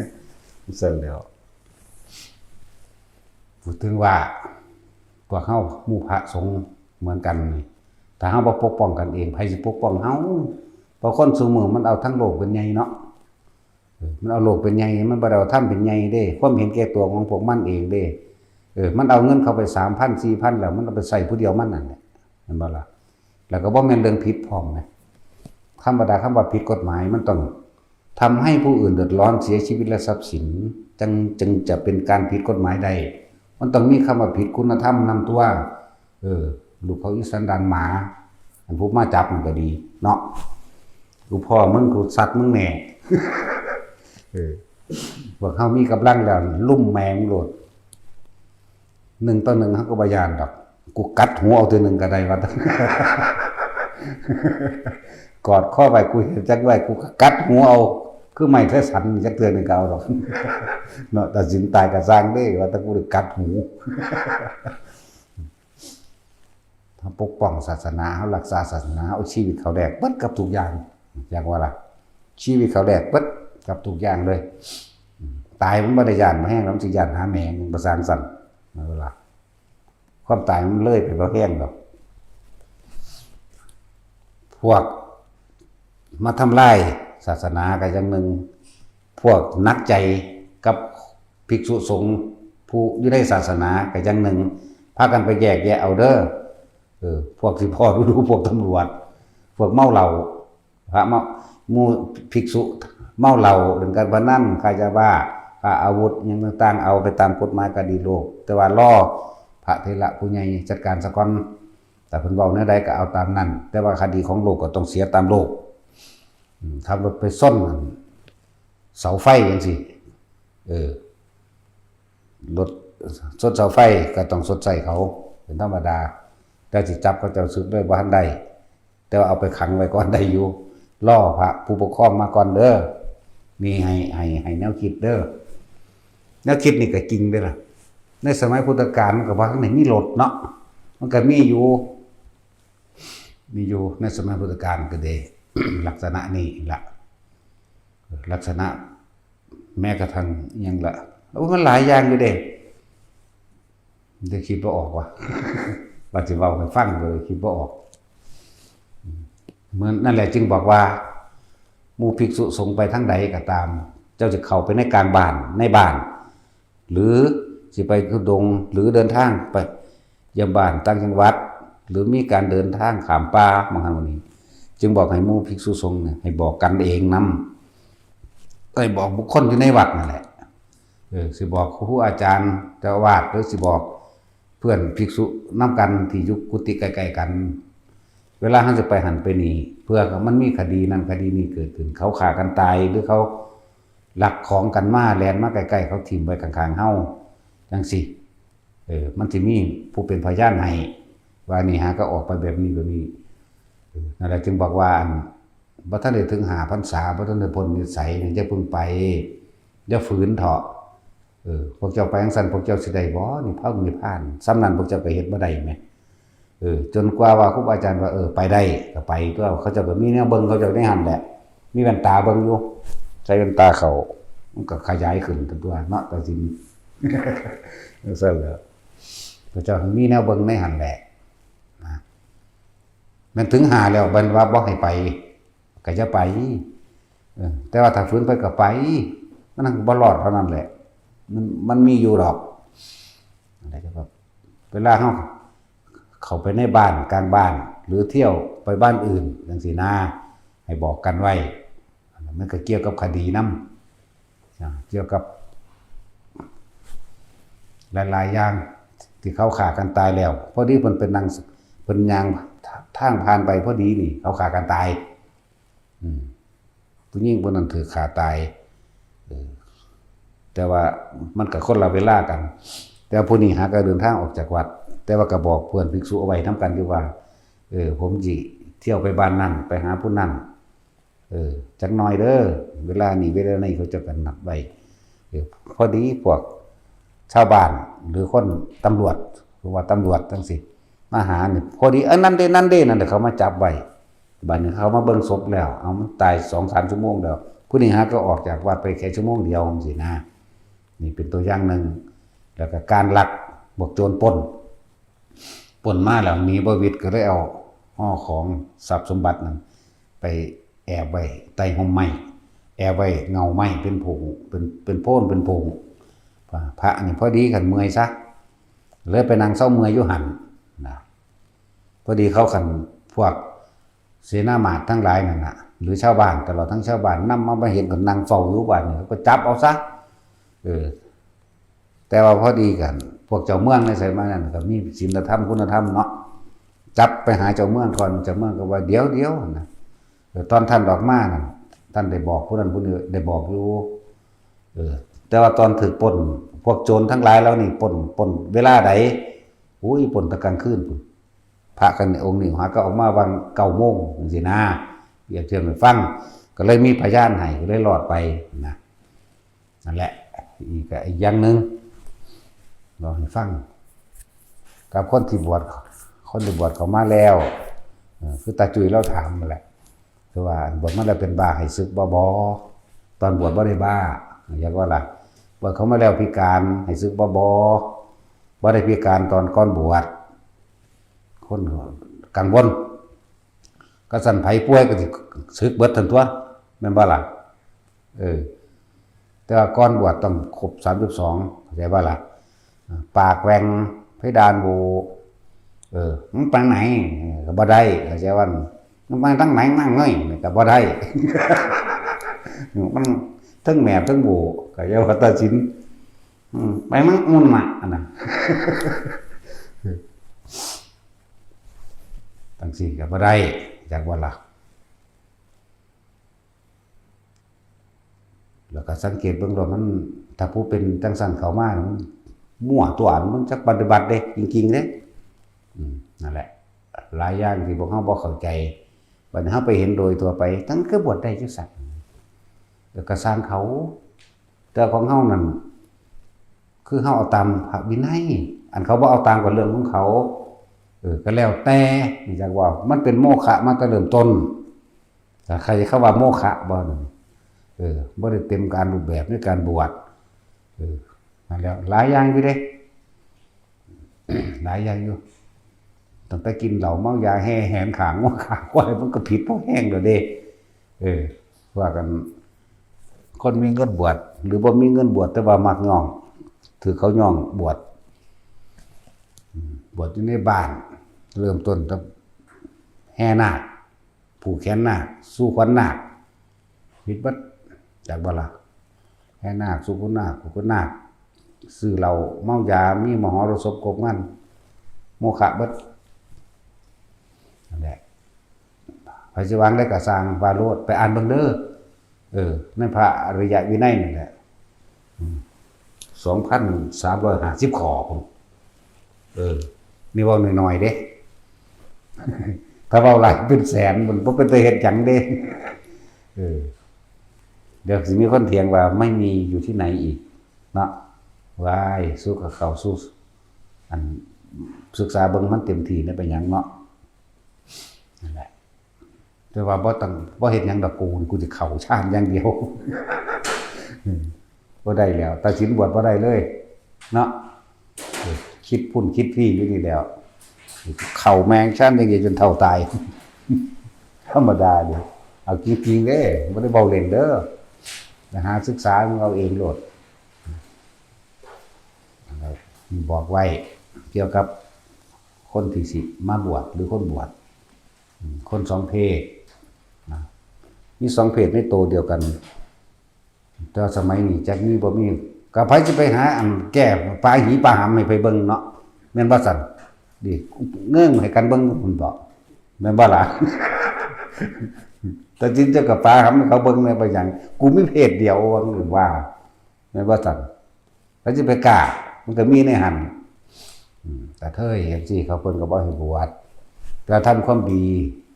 ๆ ซั่นแหล้ว พูดถึงว่า พวกเฮาหมู่พระสงฆ์เหมือนกันนี่ ถ้าเฮาบ่ปกป้องกันเอง ไผสิปกป้องเฮา เพราะคนซุมื้อมันเอาทั้งโลกเป็นใหญ่เนาะ เออ มันเอาโลกเป็นใหญ่ มันบ่ได้เอาธรรมเป็นใหญ่เด้ ความเห็นแก่ตัวของพวกมันเองเด้ เออ มันเอาเงินเข้าไปสามพัน สี่พัน แล้ว มันเอาไปใช้ผู้เดียวมันนั่นแหละ เห็นบ่ล่ะ แล้วก็บ่แม่นเรื่องผิดพร้อมนะ ธรรมดาคำว่าผิดกฎหมาย มันต้องทำให้ผู้อื่นเดือดร้อน เสียชีวิตและทรัพย์สิน จึง จึงจะเป็นการผิดกฎหมายได้ มันต้องมีคำว่าผิดคุณธรรมนำตัว เออ ลูกเขาอีสันดานหมา อันผู้มาจับมันก็ดีเนาะ กูพ้อมึง กูซัดมึงแน่ เออ พวกเฮามีกำลังแล้ว ลุ่มแมงโลด หนึ่งต่อหนึ่งเฮาก็บ่ย้านดอก กูกัดหัวเอาเทื่อหนึ่งก็ได้ว่า กอดคอไว้ กูเฮ็ดจั่งใด กูก็กัดหูเอา คือไม้ไทสันจักเทื่อหนึ่งก็เอาดอก เนาะ ตัดสินตายก็ซ่างเด้ ว่าแต่กูได้กัดหู เฮาปกป้องศาสนา เฮารักษาศาสนา เอาชีวิตเขาแลกเบิดกับทุกอย่าง อยากว่าล่ะ ชีวิตเขาแลกเบิดกับทุกอย่างเลย ตายมันบ่ได้ย้าน บ่แฮงแล้วมันสิย้านหาแม่ง มันบ่ซ่างซั่น นั่นล่ะ ความตายมันเลยไปบ่แฮงดอก พวกมาทำลายศาสนาก็อย่างหนึ่ง พวกหนักใจกับภิกษุสงฆ์ผู้อยู่ในศาสนาก็อย่างหนึ่ง พากันไปแยกแยะเอาเด้อ เออ พวกที่พ้อดูๆ พวกตำรวจ พวกเมาเหล้า พระเมา หมู่ภิกษุเมาเหล้า เล่นการพนัน ค้ายาบ้า ค้าอาวุธ อิหยังต่างๆ เอาไปตามกฎหมายคดีโลก แต่ว่ารอพระเถระผู้ใหญ่จัดการซะก่อน แต่เพิ่นเว้าแนวใดก็เอาตามนั้น แต่ว่าคดีของโลกก็ต้องเสียตามโลก อืม ขับรถไปชนเสาไฟจั่งซี้ เออ รถชนเสาไฟก็ต้องชดใช้เขา เป็นธรรมดา แต่สิจับเขาเจ้าสึกเลยบ่ทันได้ แต่ว่าเอาไปขังไว้ก่อนได้อยู่ รอพระผู้ปกครองมาก่อนเด้อ นี่ให้ ให้ ให้แนวคิดเด้อ แนวคิดนี่ก็จริงเด้อล่ะ ในสมัยพุทธกาลมันก็บ่ทันได้มีรถเนาะ มันก็มีอยู่ มีอยู่ในสมัยพุทธกาลก็เด้ ลักษณะนี้ล่ะ ลักษณะแม้กระทั่งอิหยังล่ะ โอ้ มันหลายอย่างอยู่เด้ เดี๋ยวคิดบ่ออกว่ะ ว่าสิเว้าให้ฟังเลยคิดบ่ออก เหมือนนั่นแหละจึงบอกว่า หมู่ภิกษุสงฆ์ไปทางใดก็ตาม เจ้าจะเข้าไปในกลางบ้าน ในบ้าน หรือสิไปธุดงค์ หรือเดินทางไปเยี่ยมบ้านต่างจังหวัด หรือมีการเดินทางข้ามป่า บางครั้งนี้ จึงบอกให้หมู่ภิกษุสงฆ์เนี่ย ให้บอกกันเองนำ ให้บอกบุคคลอยู่ในวัดนั่นแหละ เออ สิบอกครูอาจารย์ เจ้าอาวาส หรือสิบอกเพื่อนภิกษุนำกันที่อยู่กุฏิใกล้ๆ กัน เวลาเฮาสิไปหั้นไปนี่ เพื่อมันมีคดีนั่นคดีนี้เกิดขึ้น เขาฆ่ากันตาย หรือเขาลักของกันมา แล่นมาใกล้ๆ เขาถิ่มไว้ข้างๆ เฮา จั่งซี้ เออ มันสิมีผู้เป็นพยานให้ ว่านี่หาก็ออกไปแบบนี้แบบนี้ เออ นั่นแหละจึงบอกว่า อัน บ่ทันได้ถึงห้าพรรษา บ่ทันได้พ้นนิสัยนี่ อย่าเพิ่งไป อย่าฝืนเถาะ เออ พวกเจ้าไปจั่งซั้น พวกเจ้าสิได้บ่ นิพพาน นิพพาน ส่ำนั้นพวกเจ้าก็เฮ็ดบ่ได้แหม เออ จนกว่าว่าครูบาอาจารย์ว่า เออ ไปได้ ก็ไปตั๊ว เขาเจ้าก็มีแนวเบิ่งเขาเจ้าในหั้นแหละ มีแว่นตาเบิ่งอยู่ ใส่แว่นตาเข้า มันก็ขยายขึ้นตั๊วเนาะ ตัดสิน จั่งซั้นแหละ เขาเจ้ามีแนวเบิ่งในหั้นแหละ นะ แม่นถึงห้าแล้ว เพิ่นว่าบ่ให้ไป ก็อย่าไป เออ แต่ว่าถ้าฝืนไปก็ไป มันหั้นบ่รอดเท่านั้นแหละ มัน มันมีอยู่ดอก อะไรก็แบบ เวลาเฮาเข้าไปในบ้าน กลางบ้าน หรือเที่ยวไปบ้านอื่น จั่งซี้นะ ให้บอกกันไว้ มันก็เกี่ยวกับคดีนำ นะ เกี่ยวกับหลายๆ อย่าง ที่เขาฆ่ากันตายแล้ว พอดีเพิ่นไปนั่ง เพิ่นย่างทางผ่านไปพอดีนี่ เขาฆ่ากันตาย อืม ผู้หญิงผู้นั้นถูกฆ่าตาย เออ แต่ว่ามันก็คนละเวลากัน แต่ผู้นี้หาก็เดินทางออกจากวัด แต่ว่าก็บอกเพื่อนภิกษุเอาไว้นำกันอยู่ว่า เออ ผมสิเที่ยวไปบ้านนั่น ไปหาผู้นั่น เออ จักหน่อยเด้อ เวลานี้ เวลานี้เขาเจ้าก็นัดไว้ เออ พอดีพวกชาวบ้าน หรือคนตำรวจ หรือว่าตำรวจจั่งซี้ มาหานี่ พอดี เออ นั่นเด้ นั่นเด้ นั่นเด้ เขามาจับไว้ บัดนี้เขามาเบิ่งศพแล้ว เอา มันตายสองสามชั่วโมงแล้ว ผู้นี้หาก็ออกจากวัดไปแค่ชั่วโมงเดียวจั่งซี้นะ นี่เป็นตัวอย่างหนึ่ง แล้วก็การลัก พวกโจรปล้น ปล้นมาแล้วหนีบ่หวิด ก็เลยเอาห่อของทรัพย์สมบัตินั้น ไปแอบไว้ใต้ฮ่มไม้ แอบไว้เงาไม้เป็นผง เป็น เป็นโพนเป็นผง พระ พระนี่พอดีคันเมื่อยซะ เลยไปนั่งเซาเมื่อยอยู่หั่นนะ พอดีเขาคันพวกเสนาหมาดทั้งหลายนั่นน่ะ หรือชาวบ้านตลอดทั้งชาวบ้านนำมา มาเห็นก็นั่งเฝ้าอยู่ บัดนี้เขาก็จับเอาซะ เออ แต่ว่าพอดีกัน พวกเจ้าเมืองในสมัยนั้นก็มีศีลธรรมคุณธรรมเนาะ จับไปหาเจ้าเมืองก่อน เจ้าเมืองก็ว่า "เดี๋ยว เดี๋ยว" นะ เออ ตอนท่านออกมานั่น ท่านได้บอกผู้นั้นผู้นี้ ได้บอกอยู่ เออ แต่ว่าตอนถูกปล้น พวกโจรทั้งหลายเหล่านี้ปล้น ปล้นเวลาใด อุ้ย ปล้นแต่กลางคืนพุ้น พระกันองค์นี้หาก็ออกมาวังเก้าโมงจังซี่นะ เปรียบเทียบให้ฟัง ก็เลยมีพยานให้ ก็เลยรอดไปนะ นั่นแหละ อีกก็อีกอย่างหนึ่ง เล่าให้ฟัง กับคนที่บวช คนที่บวชเข้ามาแล้ว เออ คือตาจุ้ยเราถามนั่นแหละ คือว่าบวชมาแล้วเป็นบ้าให้สึกบ่ บ่ ตอนบวชบ่ได้บ้า อยากว่าล่ะ บวชเข้ามาแล้วพิการให้สึกบ่ บ่ บ่ได้พิการตอนก่อนบวช คนกังวล ก็สั่นไผป่วยก็สิสึกเบิดทันตัว แม่นบ่ล่ะ เออ แต่ว่าก่อนบวชต้องครบสามสิบสอง เข้าใจบ่ล่ะ ปากแหว่ง เพดานโหว่ เออ มึงไปไหน เออ ก็บ่ได้ เข้าใจว่า มึงไปทางไหนนั่งเงย ก็บ่ได้ มันเทิงแหมบเทิงโหว่ เข้าใจว่าตัดสิน อืม ไปมึงมุ่นน่ะ อันนั้น จังซี่ก็บ่ได้ จักว่าล่ะ แล้วก็สังเกตเบิ่งแล้วมัน ถ้าผู้เป็นจังซั่นเข้ามานี่มันมั่วตัว มันจักปฏิบัติเด้ จริงๆเด้ อืม นั่นแหละ หลายอย่างที่พวกเฮาบ่เข้าใจ บัดนี้เฮาไปเห็นโดยทั่วไป ทั้งคือบวชได้จังซั่น แล้วก็ซ่างเขา แต่ของเฮานั่น คือเฮาเอาตามพระวินัย อันเขาบ่เอาตามก็เรื่องของเขา เออ ก็แล้วแต่ จักว่า มันเป็นโมฆะมาแต่เริ่มต้น ถ้าใครเข้าว่าโมฆะบ่นั่น เออ บ่ได้เต็มการรูปแบบในการบวช เออ นั่นแหละ หลายอย่างอยู่เด้ หลายอย่างอยู่ ตั้งแต่กินเหล้าเมายาแห่แหนขางงัวขางควาย มันก็ผิดพอแฮงแล้วเด้ เออ ว่ากัน คนมีเงินบวช หรือบ่มีเงินบวช แต่ว่ามักย่อง ถือเขาย่องบวช อืม บวชอยู่ในบ้าน เริ่มต้นกับแห่นาค ผูกแขนนาค สู่ขวัญนาค ผิดเบิด จักบ่ล่ะ แห่นาค สู่ขวัญนาค ผูกขวัญนาค ซื้อเหล้าเมายา มีมหรสพครบงาน โมฆะเบิด นั่นแหละ ไผสิว่าจั่งใดก็ซ่าง ว่าโลด ไปอ่านเบิ่งเด้อ เออ ในพระอริยวินัยนั่นแหละ อืม สองพันสามร้อยห้าสิบข้อพุ้น เออ นี่เว้าน้อยๆเด้ ถ้าเว้าหลายเป็นแสน มันบ่เป็นตาเฮ็ดหยังเด้ เออ เดี๋ยวสิมีคนเถียงว่าไม่มีอยู่ที่ไหนอีกเนาะ ว้าย สู้กับเขาสู้ อัน ศึกษาเบิ่งมันเต็มที่เนี่ยเป็นหยังเนาะ นั่นแหละ แต่ว่าบ่ต้อง บ่เฮ็ดหยังดอกกู กูสิเข้าฌานอย่างเดียว อืม บ่ได้แล้ว ตัดสินบวชบ่ได้เลย เนาะ เออ คิดพุ้นคิดพี้อยู่นี่แล้ว เข้าแม่งฌานอย่างเดียวจนเฒ่าตาย ธรรมดาเด้ เอาจริงๆเด้ บ่ได้เว้าเล่นเด้อ ไปหาศึกษามึงเอาเองโลด บอกไว้เกี่ยวกับคนที่สิมาบวชหรือคนบวช อืม คนสองเพศนะ มีสองเพศในโตเดียวกัน แต่ว่าสมัยนี้จักมีบ่มี ก็ไผสิไปหาอันแก้ปาหีปาหำให้ไผเบิ่งเนาะ แม่นบ่ซั่น ดิ เงิ่งให้กันเบิ่งพุ้นบ่ แม่นบ่ล่ะ แต่จริงเจ้าก็ปาหำให้เขาเบิ่งแม่นบ่หยัง กูมีเพศเดียวว่าหรือว่า แม่นบ่ซั่น ไผสิไปกล้า มันก็มีในหั่น อืม กระเทยจังซี่เขาเพิ่นก็บ่ให้บวช แต่ทำความดี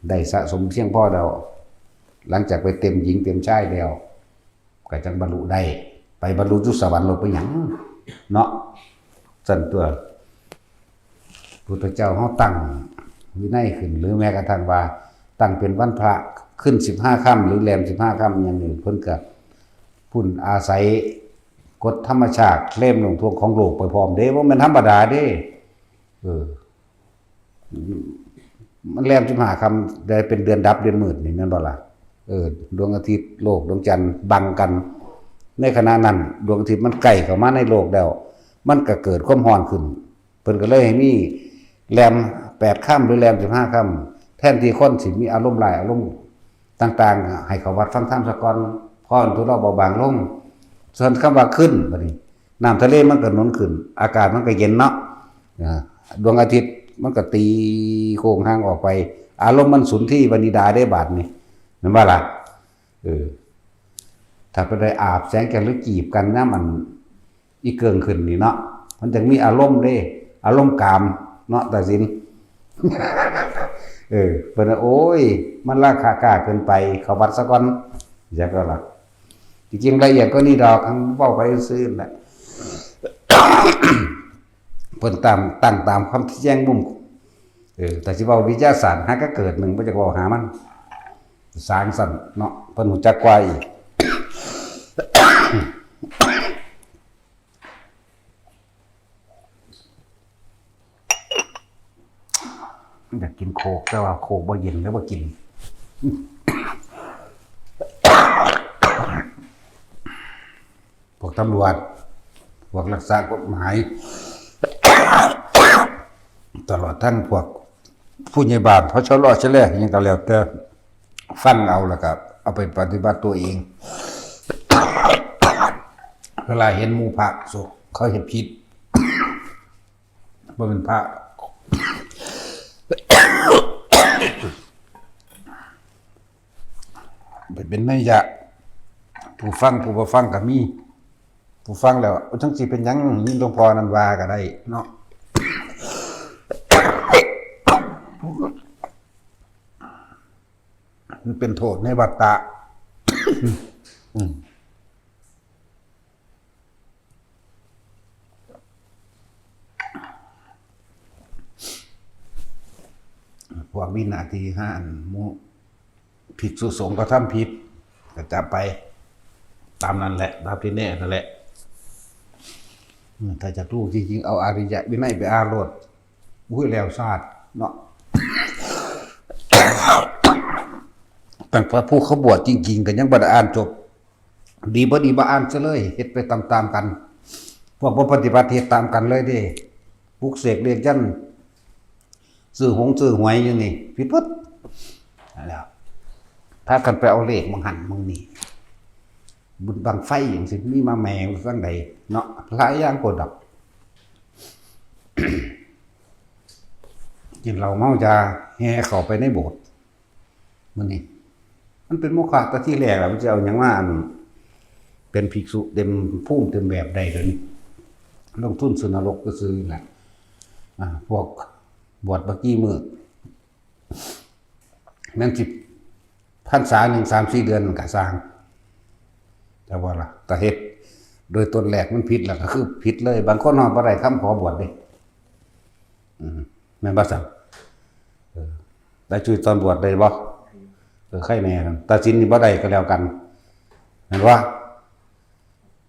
ได้สะสมเพียงพอแล้ว หลังจากไปเต็มหญิงเต็มชายแล้ว ก็จั่งบรรลุได้ ไปบรรลุอยู่สวรรค์โลดไปหยัง เนาะ ซั่นตัว พุทธเจ้าเฮาตั้งวินัยขึ้น หรือแม้กระทั่งว่าตั้งเป็นวันพระขึ้นสิบห้าค่ำ หรือแรมสิบห้าค่ำหยังนี่ เพิ่นก็พุ้นอาศัยกฎธรรมชาติเคลมลงทวงของโลกไปพร้อมเด้ บ่แม่นธรรมดาเด้ เออ มันแรมสิบห้าค่ำ ได้เป็นเดือนดับเดือนมืดนี่แม่นบ่ล่ะ เออ ดวงอาทิตย์ โลก ดวงจันทร์บังกัน ในขณะนั้น ดวงอาทิตย์มันใกล้เข้ามาในโลกแล้ว มันก็เกิดความร้อนขึ้น เพิ่นก็เลยให้มีแรมแปดค่ำหรือแรมสิบห้าค่ำ แทนที่คนสิมีอารมณ์ร้ายอารมณ์ต่างๆ ให้เข้าวัดฟังธรรมซะก่อน พอทุเลาเบาบางลง ส่วนคำว่าขึ้นบัดนี้ น้ำทะเลมันก็หนุนขึ้น อากาศมันก็เย็นเนาะ อ่า ดวงอาทิตย์มันก็ตีโค้งห่างออกไป อารมณ์มันสุนทรีวนิดาได้บาดนี้ แม่นบ่ล่ะ เออ ถ้าไปได้อาบแสงจันทร์หรือจีบกันนะ มันอีเกิงขึ้นนี่เนาะ มันจั่งมีอารมณ์เด้ อารมณ์กามเนาะ ตัดสิน เออ เพิ่นว่า "โอ้ย มันราคากล้าเกินไป เข้าวัดซะก่อน" จักแล้วล่ะ ที่จริงละเอียดกว่านี้ดอก เว้าไปซื่อๆ แหละ เพิ่นตาม ตั้งตามความแจ้งมุม เออ แต่สิเว้าวิทยาศาสตร์ หาก็เกิดหนึ่ง บ่จักเว้าหามัน สางสั่นเนาะ เพิ่นฮู้จักกว่าอีก อยากกินโค้ก แต่ว่าโค้กบ่เย็น แล้วบ่กิน พวกตำรวจ พวกรักษากฎหมาย ตลอดทั้งพวกผู้ใหญ่บ้าน พชร ชล อิหยังก็แล้วแต่ ฟังเอาแล้วก็เอาไปปฏิบัติตัวเอง เวลาเห็นหมู่พระสงฆ์เขาเฮ็ดผิด บ่แม่นพระ เป็นนัยยะ ผู้ฟังผู้บ่ฟังก็มี ผู้ฟังแล้ว "จั่งสิเป็นหยัง มีหลวงพ่อนั่นว่า" ก็ได้เนาะ มันเป็นโทษในวัฏฏะ อืม พวกวินาทีห้าอันหมู่ภิกษุสงฆ์ก็ทำผิด ก็จับไป ตามนั้นแหละ ตามที่แน่นั่นแหละ อืม ถ้าจะรู้จริงๆ เอาอริยวินัยไปอ่านโลด อุ้ย แล้วซาดเนาะ ตั้งพระผู้เขาบวชจริงๆ ก็ยังบ่ได้อ่านจบ ดีบ่ดีบ่อ่านซะเลย เฮ็ดไปตามๆ กัน พวกบ่ปฏิบัติเฮ็ดตามกันเลยเด้ ปลุกเสกเรียกยันต์ ซื้อหงซื้อหวยอยู่นี่ ผิดเบิด นั่นแหละ พากันไปเอาเลขหม่องหั่นหม่องนี่ บุญบั้งไฟจั่งซี้ มีมาแหมอยู่จั่งใดเนาะ หลายอย่างโพดดอก กินเหล้าเมายา แห่เข้าไปในโบสถ์ มื้อนี้ มันเป็นโมฆะแต่ทีแรกล่ะ มันสิเอาหยังมา อัน เป็นภิกษุเต็มภูมิเต็มแบบได้เดี๋ยวนี้ ลงทุนซื้อนรกก็ซื้อแหละ อ่า พวกบวชบ่กี่มื้อ แม่นสิพรรษาหนึ่ง สามสี่เดือนมันก็ซ่าง แต่ว่าล่ะ แต่เฮ็ดโดยต้นแรกมันผิดล่ะ ก็คือผิดเลย บางคนฮอดบ่ได้คำขอบวชเด้ อืม แม่นบ่ซั่น เออ แต่จุ้ยตอนบวชได้บ่ เออ ใครแน่นั่น ตัดสินนี่บ่ได้ก็แล้วกัน แม่นบ่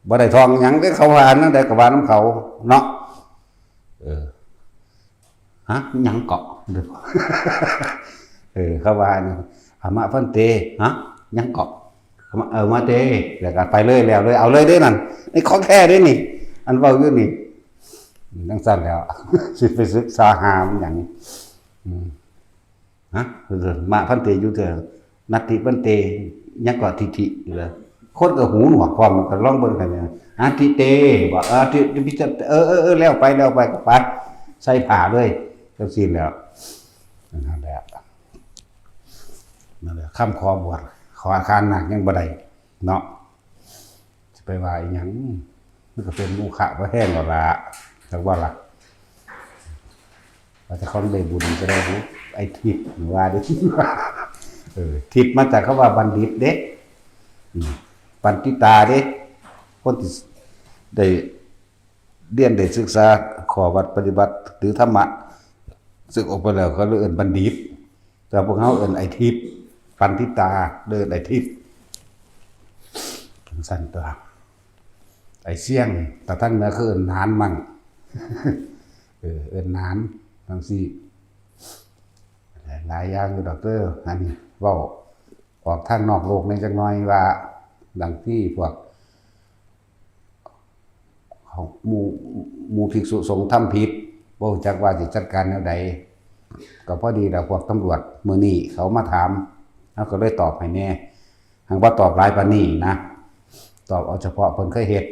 บ่ได้ทองหยังเด้ เขาว่าอันนั้นได้ก็ว่านำเขาเนาะ เออ ฮะ หยังเกาะ เออ เขาว่าอันนั้น อามะพันเต ฮะ หยังเกาะ อามะ เออ มาเต แล้วก็ไปเลย แล้วเลย เอาเลยเด้นั่น นี่ของแท้เด้นี่ อันเว้าอยู่นี่ จั่งซั่นแล้ว สิไปศึกษาหามันหยัง อืม ฮะ มะพันเตอยู่เถอะ นัตถิพันเต ยังก็ทิฏฐิอยู่เลย คนก็หูหนวกพร้อม ก็ลองเบิ่งกันเนี่ย อัตถิเต บอก เออ ทิฏฐิ เออ เออ เออ แล้วไป แล้วไป ก็ไป ใส่ผ้าเลย จั่งซี้แล้ว นั่นแหละ นั่นแหละ คำขอบวช ขออาคารหนักยังบ่ได้ เนาะ สิไปว่าอีหยัง มันก็เป็นโมฆะบ่แห้งแล้วล่ะ จักว่าล่ะ ว่าแต่เขาได้บุญก็ได้บุญ ไอ้ทิพย์ว่าเด้ เออ ทิพย์มาจากคำว่าบัณฑิตเด้ อืม ปัณฑิตาเด้ คนที่ได้เรียนได้ศึกษาข้อวัดปฏิบัติ หรือธรรมะ ศึกออกไปแล้วเขาเลยเอิ้นบัณฑิต แต่พวกเขาเอิ้นไอ้ทิพย์ ปัณฑิตา เอิ้นไอ้ทิพย์ จั่งซั่นตัว ไอ้เสี่ยง แต่ทางเหนือเขาเอิ้นหนานมั่ง เออ เอิ้นหนาน จั่งซี้ หลายอย่างอยู่ดอกเด้อ อันนี้เว้าออกทางนอกโลกแหน่จักหน่อยว่า ดังที่พวก หมู่ หมู่ภิกษุสงฆ์ทำผิด บ่รู้จักว่าสิจัดการแนวใด ก็พอดีแล้วพวกตำรวจมื้อนี้เขามาถาม เราก็เลยตอบให้แหน่ หากว่าตอบหลายปานนี้นะ ตอบเอาเฉพาะเพิ่นเคยเฮ็ด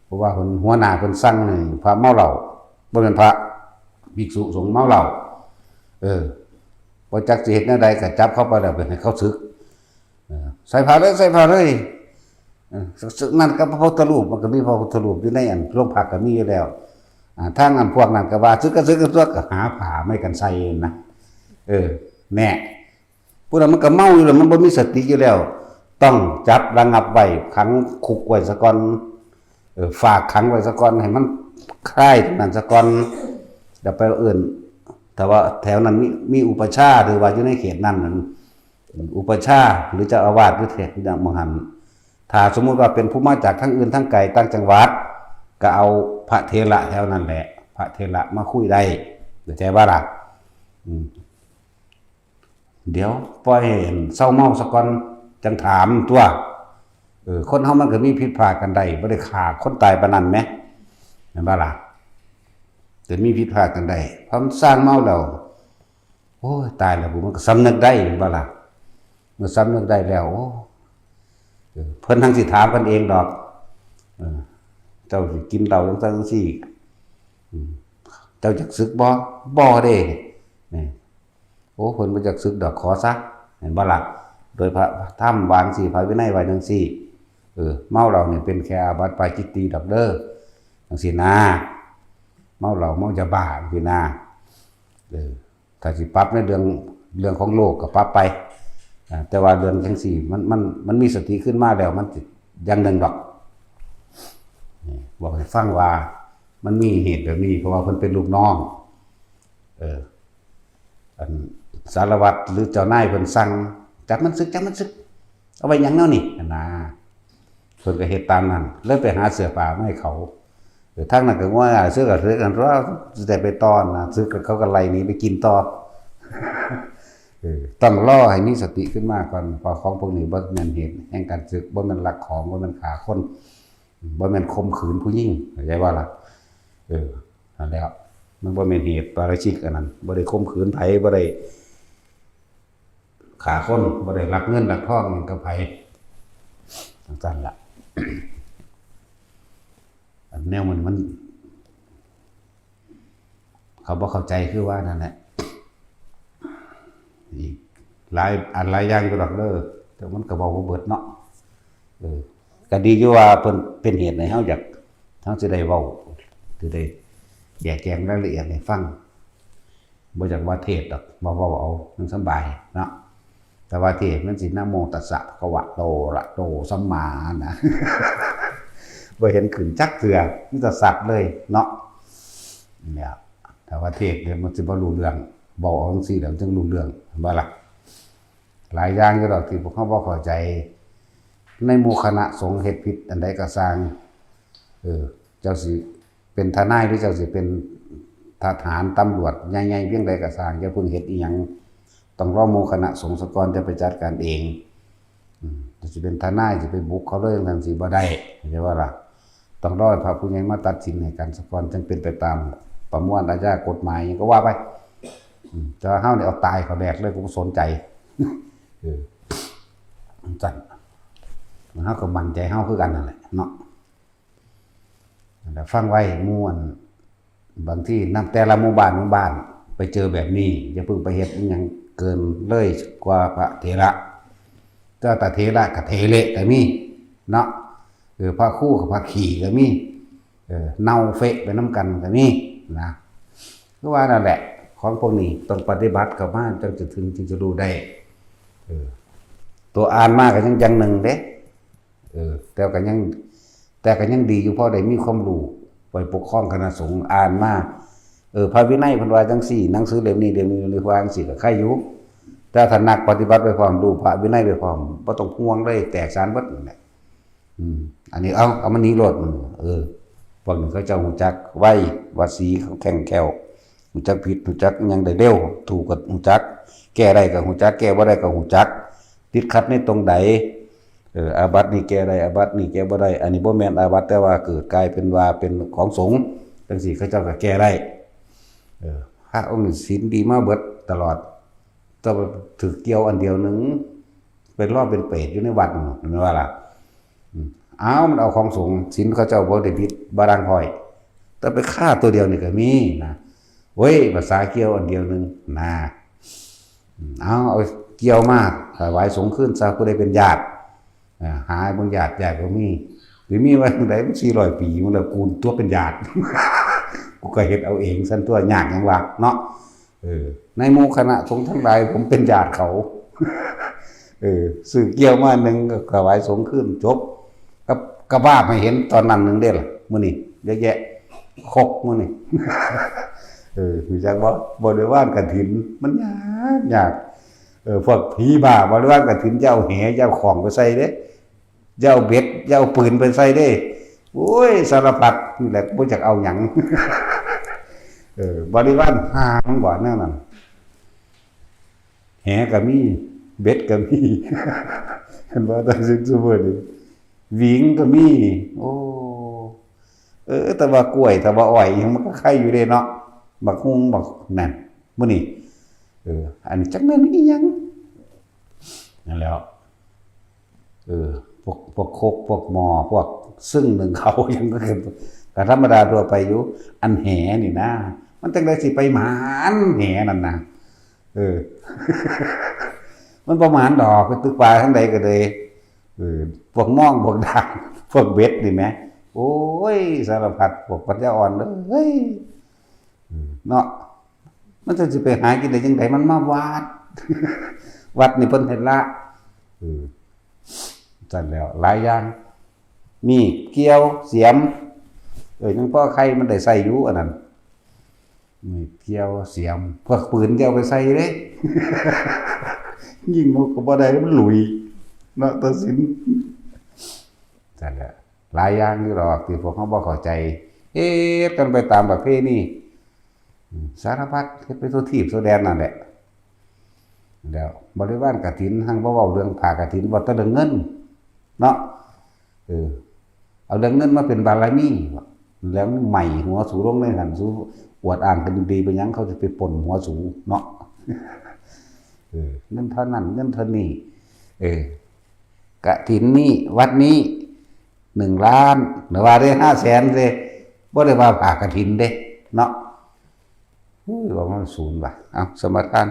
เพราะว่าหัวหน้าเพิ่นสั่งให้พระเมาเหล้า บ่แม่นพระ ภิกษุสงฆ์เมาเหล้า เออ บ่จักสิเฮ็ดแนวใดก็จับเข้าไปแล้วไปให้เขาสึก เออ ใส่ผ้าเลย ใส่ผ้าเลย เออ นั่นก็พระพุทธรูป มันก็มีพระพุทธรูปอยู่ในอันโรงพักก็มีอยู่แล้ว อ่า ทางอันพวกนั้นก็ว่า "สึกก็สึกกันตัว" ก็หาผ้าไม้กันใส่นะ เออ แน่ ผู้นั้นมันก็เมาอยู่แล้ว มันบ่มีสติอยู่แล้ว ต้องจับระงับไว้ ขังคุกไว้ซะก่อน เออ ฝากขังไว้ซะก่อน ให้มันคลายตรงนั้นซะก่อน เดี๋ยวไปเอิ้น แต่ว่าแถวนั้นมี มีอุปัชฌาย์ หรือว่าอยู่ในเขตนั้นนั้น อุปัชฌาย์ หรือเจ้าอาวาสอยู่เขตนั้นหม่องหั้น ถ้าสมมุติว่าเป็นผู้มาจากทางอื่นทางไกลต่างจังหวัด ก็เอาพระเถระแถวนั้นแหละ พระเถระมาคุยได้ เข้าใจบ่ล่ะ อืม เดี๋ยวปล่อยให้เซาเมาซะก่อน จั่งถามตั๊ว เออ คนเฮามันก็มีผิดพลาดกันได้ บ่ได้ฆ่าคนตายปานนั้นแหม แม่นบ่ล่ะ แต่มีผิดพลาดกันได้ พอมันส่างเมาแล้ว โอ้ย ตายแล้ว มันก็สำนึกได้ แม่นบ่ล่ะ เมื่อสำนึกได้แล้ว โอ้ เออ เพิ่นทั้งสิถามกันเองดอก เออ เจ้าสิกินเหล้าจั่งซั้นจั่งซี้ อืม เจ้าจักสึกบ่ บ่เด้ นี่ โอ้ เพิ่นบ่จักสึกดอก ขอซะ แม่นบ่ล่ะ โดยพระธรรมว่าจั่งซี้ พระวินัยว่าจั่งซี้ เออ เมาเหล้านี่เป็นแค่อาบัติปาจิตตีย์ดอกเด้อ จั่งซี้นะ เมาเหล้าเมายาบ้าจั่งซี้นะ เออ ถ้าสิปรับในเรื่อง เรื่องของโลกก็ปรับไป อ่า แต่ว่าเรื่องจั่งซี้ มัน มัน มันมีสติขึ้นมาแล้ว มันสิอย่างหนึ่งดอก นี่ บอกให้ฟังว่ามันมีเหตุแบบนี้ เพราะว่าเพิ่นเป็นลูกน้อง เออ อันสารวัตรหรือเจ้านายเพิ่นสั่ง "จับมันสึก จับมันสึก เอาไว้หยังแนวนี้" หั่นนะ เพิ่นก็เฮ็ดตามนั้น เลยไปหาเสื้อผ้ามาให้เขา เออ ทางนั้นก็ว่าเสื้อก็เสื้อกัน ว่าสิได้ไปต่อนะ สึกแล้วเขาก็ไล่หนีไปกินต่อ เออ ต้องรอให้มีสติขึ้นมาก่อน เพราะของพวกนี้บ่แม่นเหตุแห่งการสึก บ่แม่นลักของ บ่แม่นฆ่าคน บ่แม่นข่มขืนผู้หญิง เข้าใจบ่ล่ะ เออ นั่นแหละ มันบ่แม่นเหตุปาราชิกอันนั้น บ่ได้ข่มขืนไผ บ่ได้ฆ่าคน บ่ได้ลักเงินลักทองหยังกับไผ จั่งซั้นล่ะ อันแนวมัน มัน เขาบ่เข้าใจคือว่านั่นแหละ อีกหลายอันหลายอย่างอยู่ดอกเด้อ แต่มันก็เว้าบ่เบิดเนาะ เออ ก็ดีอยู่ว่าเพิ่นเป็นเหตุให้เฮาอยาก เฮาสิได้เว้า สิได้แจกแจงรายละเอียดให้ฟัง บ่อยากว่าเทศน์ดอก มาเว้าเอา มันสำบายเนาะ แต่ว่าเทศน์มันสินะโมตัสสะภะคะวะโตอะระหะโตสัมมานะ บ่เห็นขึ้นจักเทื่อ มีแต่สัตว์เลยเนาะ เนี่ย แต่ว่าเทศน์เนี่ยมันสิบ่รู้เรื่อง เว้าเอาจั่งซี้แล้วมันจึงรู้เรื่อง เห็นบ่ล่ะ หลายอย่างอยู่ดอกที่พวกเฮาบ่เข้าใจ ในหมู่คณะสงฆ์เฮ็ดผิดอันใดก็ซ่าง เออ เจ้าสิเป็นทนายหรือเจ้าสิเป็นทหารตำรวจใหญ่ๆเพียงใดก็ซ่าง อย่าเพิ่งเฮ็ดอิหยัง ต้องรอหมู่คณะสงฆ์ซะก่อน จะไปจัดการเอง อืม จะสิเป็นทนาย สิไปบุกเขาเลยจั่งซี้บ่ได้ เข้าใจบ่ล่ะ ต้องรอให้พระผู้ใหญ่มาตัดสินให้กันซะก่อน จั่งเป็นไปตามประมวลอาญากฎหมายหยังก็ว่าไป อืม แต่ว่าเฮานี่เอาตายเขาแดกเลย กูบ่สนใจ เออ จั่งซั้น เฮาก็มั่นใจเฮาคือกันนั่นแหละเนาะ นั่นแหละ ฟังไว้หมู่อัน บางทีนำแต่ละหมู่บ้าน หมู่บ้าน ไปเจอแบบนี้ อย่าเพิ่งไปเฮ็ดอิหยังเกินเลยกว่าพระเถระ แต่ว่าตาเถระกับเถเละก็มีเนาะ เออ พระครูกับพระขี้ก็มี เออ เน่าเฟะไปนำกันก็มีนะ คือว่านั่นแหละ ของพวกนี้ต้องปฏิบัติเข้ามา จั่งจะถึง จึงจะรู้ได้ เออ ตัวอ่านมาก็ยังอย่างหนึ่งเด้ เออ แต่ก็ยัง แต่ก็ยังดีอยู่ พอได้มีความรู้ ไปปกครองคณะสงฆ์ อ่านมา เออ พระวินัยเพิ่นว่าจั่งซี้ หนังสือเล่มนี้ เล่มนี้ เล่มนี้ ว่าจั่งซี้ ก็ใครอยู่ แต่ถ้านักปฏิบัติไปพร้อม รู้พระวินัยไปพร้อม บ่ต้องห่วงเลย แตกฉานเบิดนั่นแหละ อืม อันนี้เอา เอามานี่โลด อืม เออ พวกนี้เขาเจ้าฮู้จักไว ว่าสีเขาแข็งแคล่ว ฮู้จักผิด ฮู้จักหยังได้เร็ว ถูกก็ฮู้จัก แก้ได้ก็ฮู้จัก แก้บ่ได้ก็ฮู้จัก ติดขัดในตรงใด เออ อาบัตินี่แก้ได้ อาบัตินี่แก้บ่ได้ อันนี้บ่แม่นอาบัติ แต่ว่าเกิดกลายเป็นว่าเป็นของสงฆ์ จั่งซี้เขาเจ้าก็แก้ได้ เออ พระองค์นี้ศีลดีมาเบิดตลอด แต่ว่าถืกเกี่ยวอันเดียวหนึ่ง ไปรอเป็นเปรตอยู่ในวัดนั่น แม่นบ่ล่ะ อืม อ้าว มันเอาของสงฆ์ ศีลเขาเจ้าบ่ได้ผิด บ่ด่างพร้อย แต่ไปฆ่าตัวเดียวนี่ก็มีนะ เว้ย ภาษาเกี่ยวอันเดียวหนึ่งนะ อืม เอา เอาเกี่ยวมาถวายสงฆ์คืนซะ ผู้ใดเป็นญาติ อ่า หาเบิ่งญาติ ญาติก็มี สิมีไว้จั่งใด มันสี่ร้อยปี มันแล้ว กูตัวเป็นญาติ กูก็เฮ็ดเอาเองซั่นตั๊ว ยากหยังวะเนาะ เออ ในหมู่คณะสงฆ์ทั้งหลาย ผมเป็นญาติเขา เออ ซื้อเกี้ยวมาหนึ่ง ก็ถวายสงฆ์คืน จบ ก็ ก็ว่าให้เห็นตอนนั้นหนึ่งเด้ล่ะ มื้อนี้เยอะแยะ ครกมื้อนี้ เออ รู้จักบ่ บริวารกฐิน มันยาก ยาก เออ พวกผีบ้า บริวารกฐิน จะเอาแห จะเอาของไปใส่เด้ จะเอาเบ็ด จะเอาปืนไปใส่เด้ โอ้ย สารพัด นี่แหละ บ่อยากเอาหยัง เออ บริวารหามันบ่แนวนั้น แหก็มี เบ็ดก็มี เห็นบ่ ตาสินซุมื้อนี้ หวิงก็มี โอ้ เออ แต่ว่ากล้วย แต่ว่าอ้อยอิหยังมันก็ไข่อยู่เด้เนาะ บักฮุ่ง บักนั่น มื้อนี้ เออ อันนี้จักแม่นอีหยัง นั่นแหล้ว เออ พวก พวกครก พวกหม้อ พวกซึ่งหนึ่งเขา ยังก็คือ ก็ธรรมดาทั่วไปอยู่ อันแหนี่นะ มันจั่งใดสิไปหมานแหนั่นนะ เออ มันบ่หมานดอก ไปตึกปลาทางใดก็เลย เออ พวกม่อง พวกด่าง พวกเบ็ดนี่แหม โอ้ย สารพัด พวกปัญญาอ่อนเลย เนาะ มันจะสิไปหากินได้จั่งใด มันมาวัด วัดนี่เพิ่นให้ละ เออ ซั่นแล้ว หลายอย่าง มีด เกี้ยว เสียม เออ ยังพอไข่มันได้ใส่อยู่ อันนั้น มีด เกี้ยว เสียม พวกปืนจะเอาไปใส่เด้ ยิงนกก็บ่ได้ มันหลุย เนาะ ตัดสิน ซั่นแหละ หลายอย่างอยู่ดอกที่พวกเขาบ่เข้าใจ เฮ็ดกันไปตามประเพณี อืม สารพัด เฮ็ดไปทั่วทีปทั่วแดนนั่นแหละ แล้วบริวารกฐิน หั้งบ่เว้าเรื่องผ้ากฐิน เว้าแต่เรื่องเงิน เนาะ เออ เอาเรื่องเงินมาเป็นบารมี แล้วใหม่หัวสูลงในหั้น สูอวดอ้างกันดีไปหยัง เขาจะไปปล้นหัวสูเนาะ เออ เงินเท่านั้น เงินเท่านี้ เออ กฐินนี้ วัดนี้ หนึ่งล้าน หรือว่าได้ ห้าแสน เด้ บ่ได้ว่าผ้ากฐินเด้ เนาะ อุ้ย ว่ามันศูนย์ว่ะ เอา สมาทาน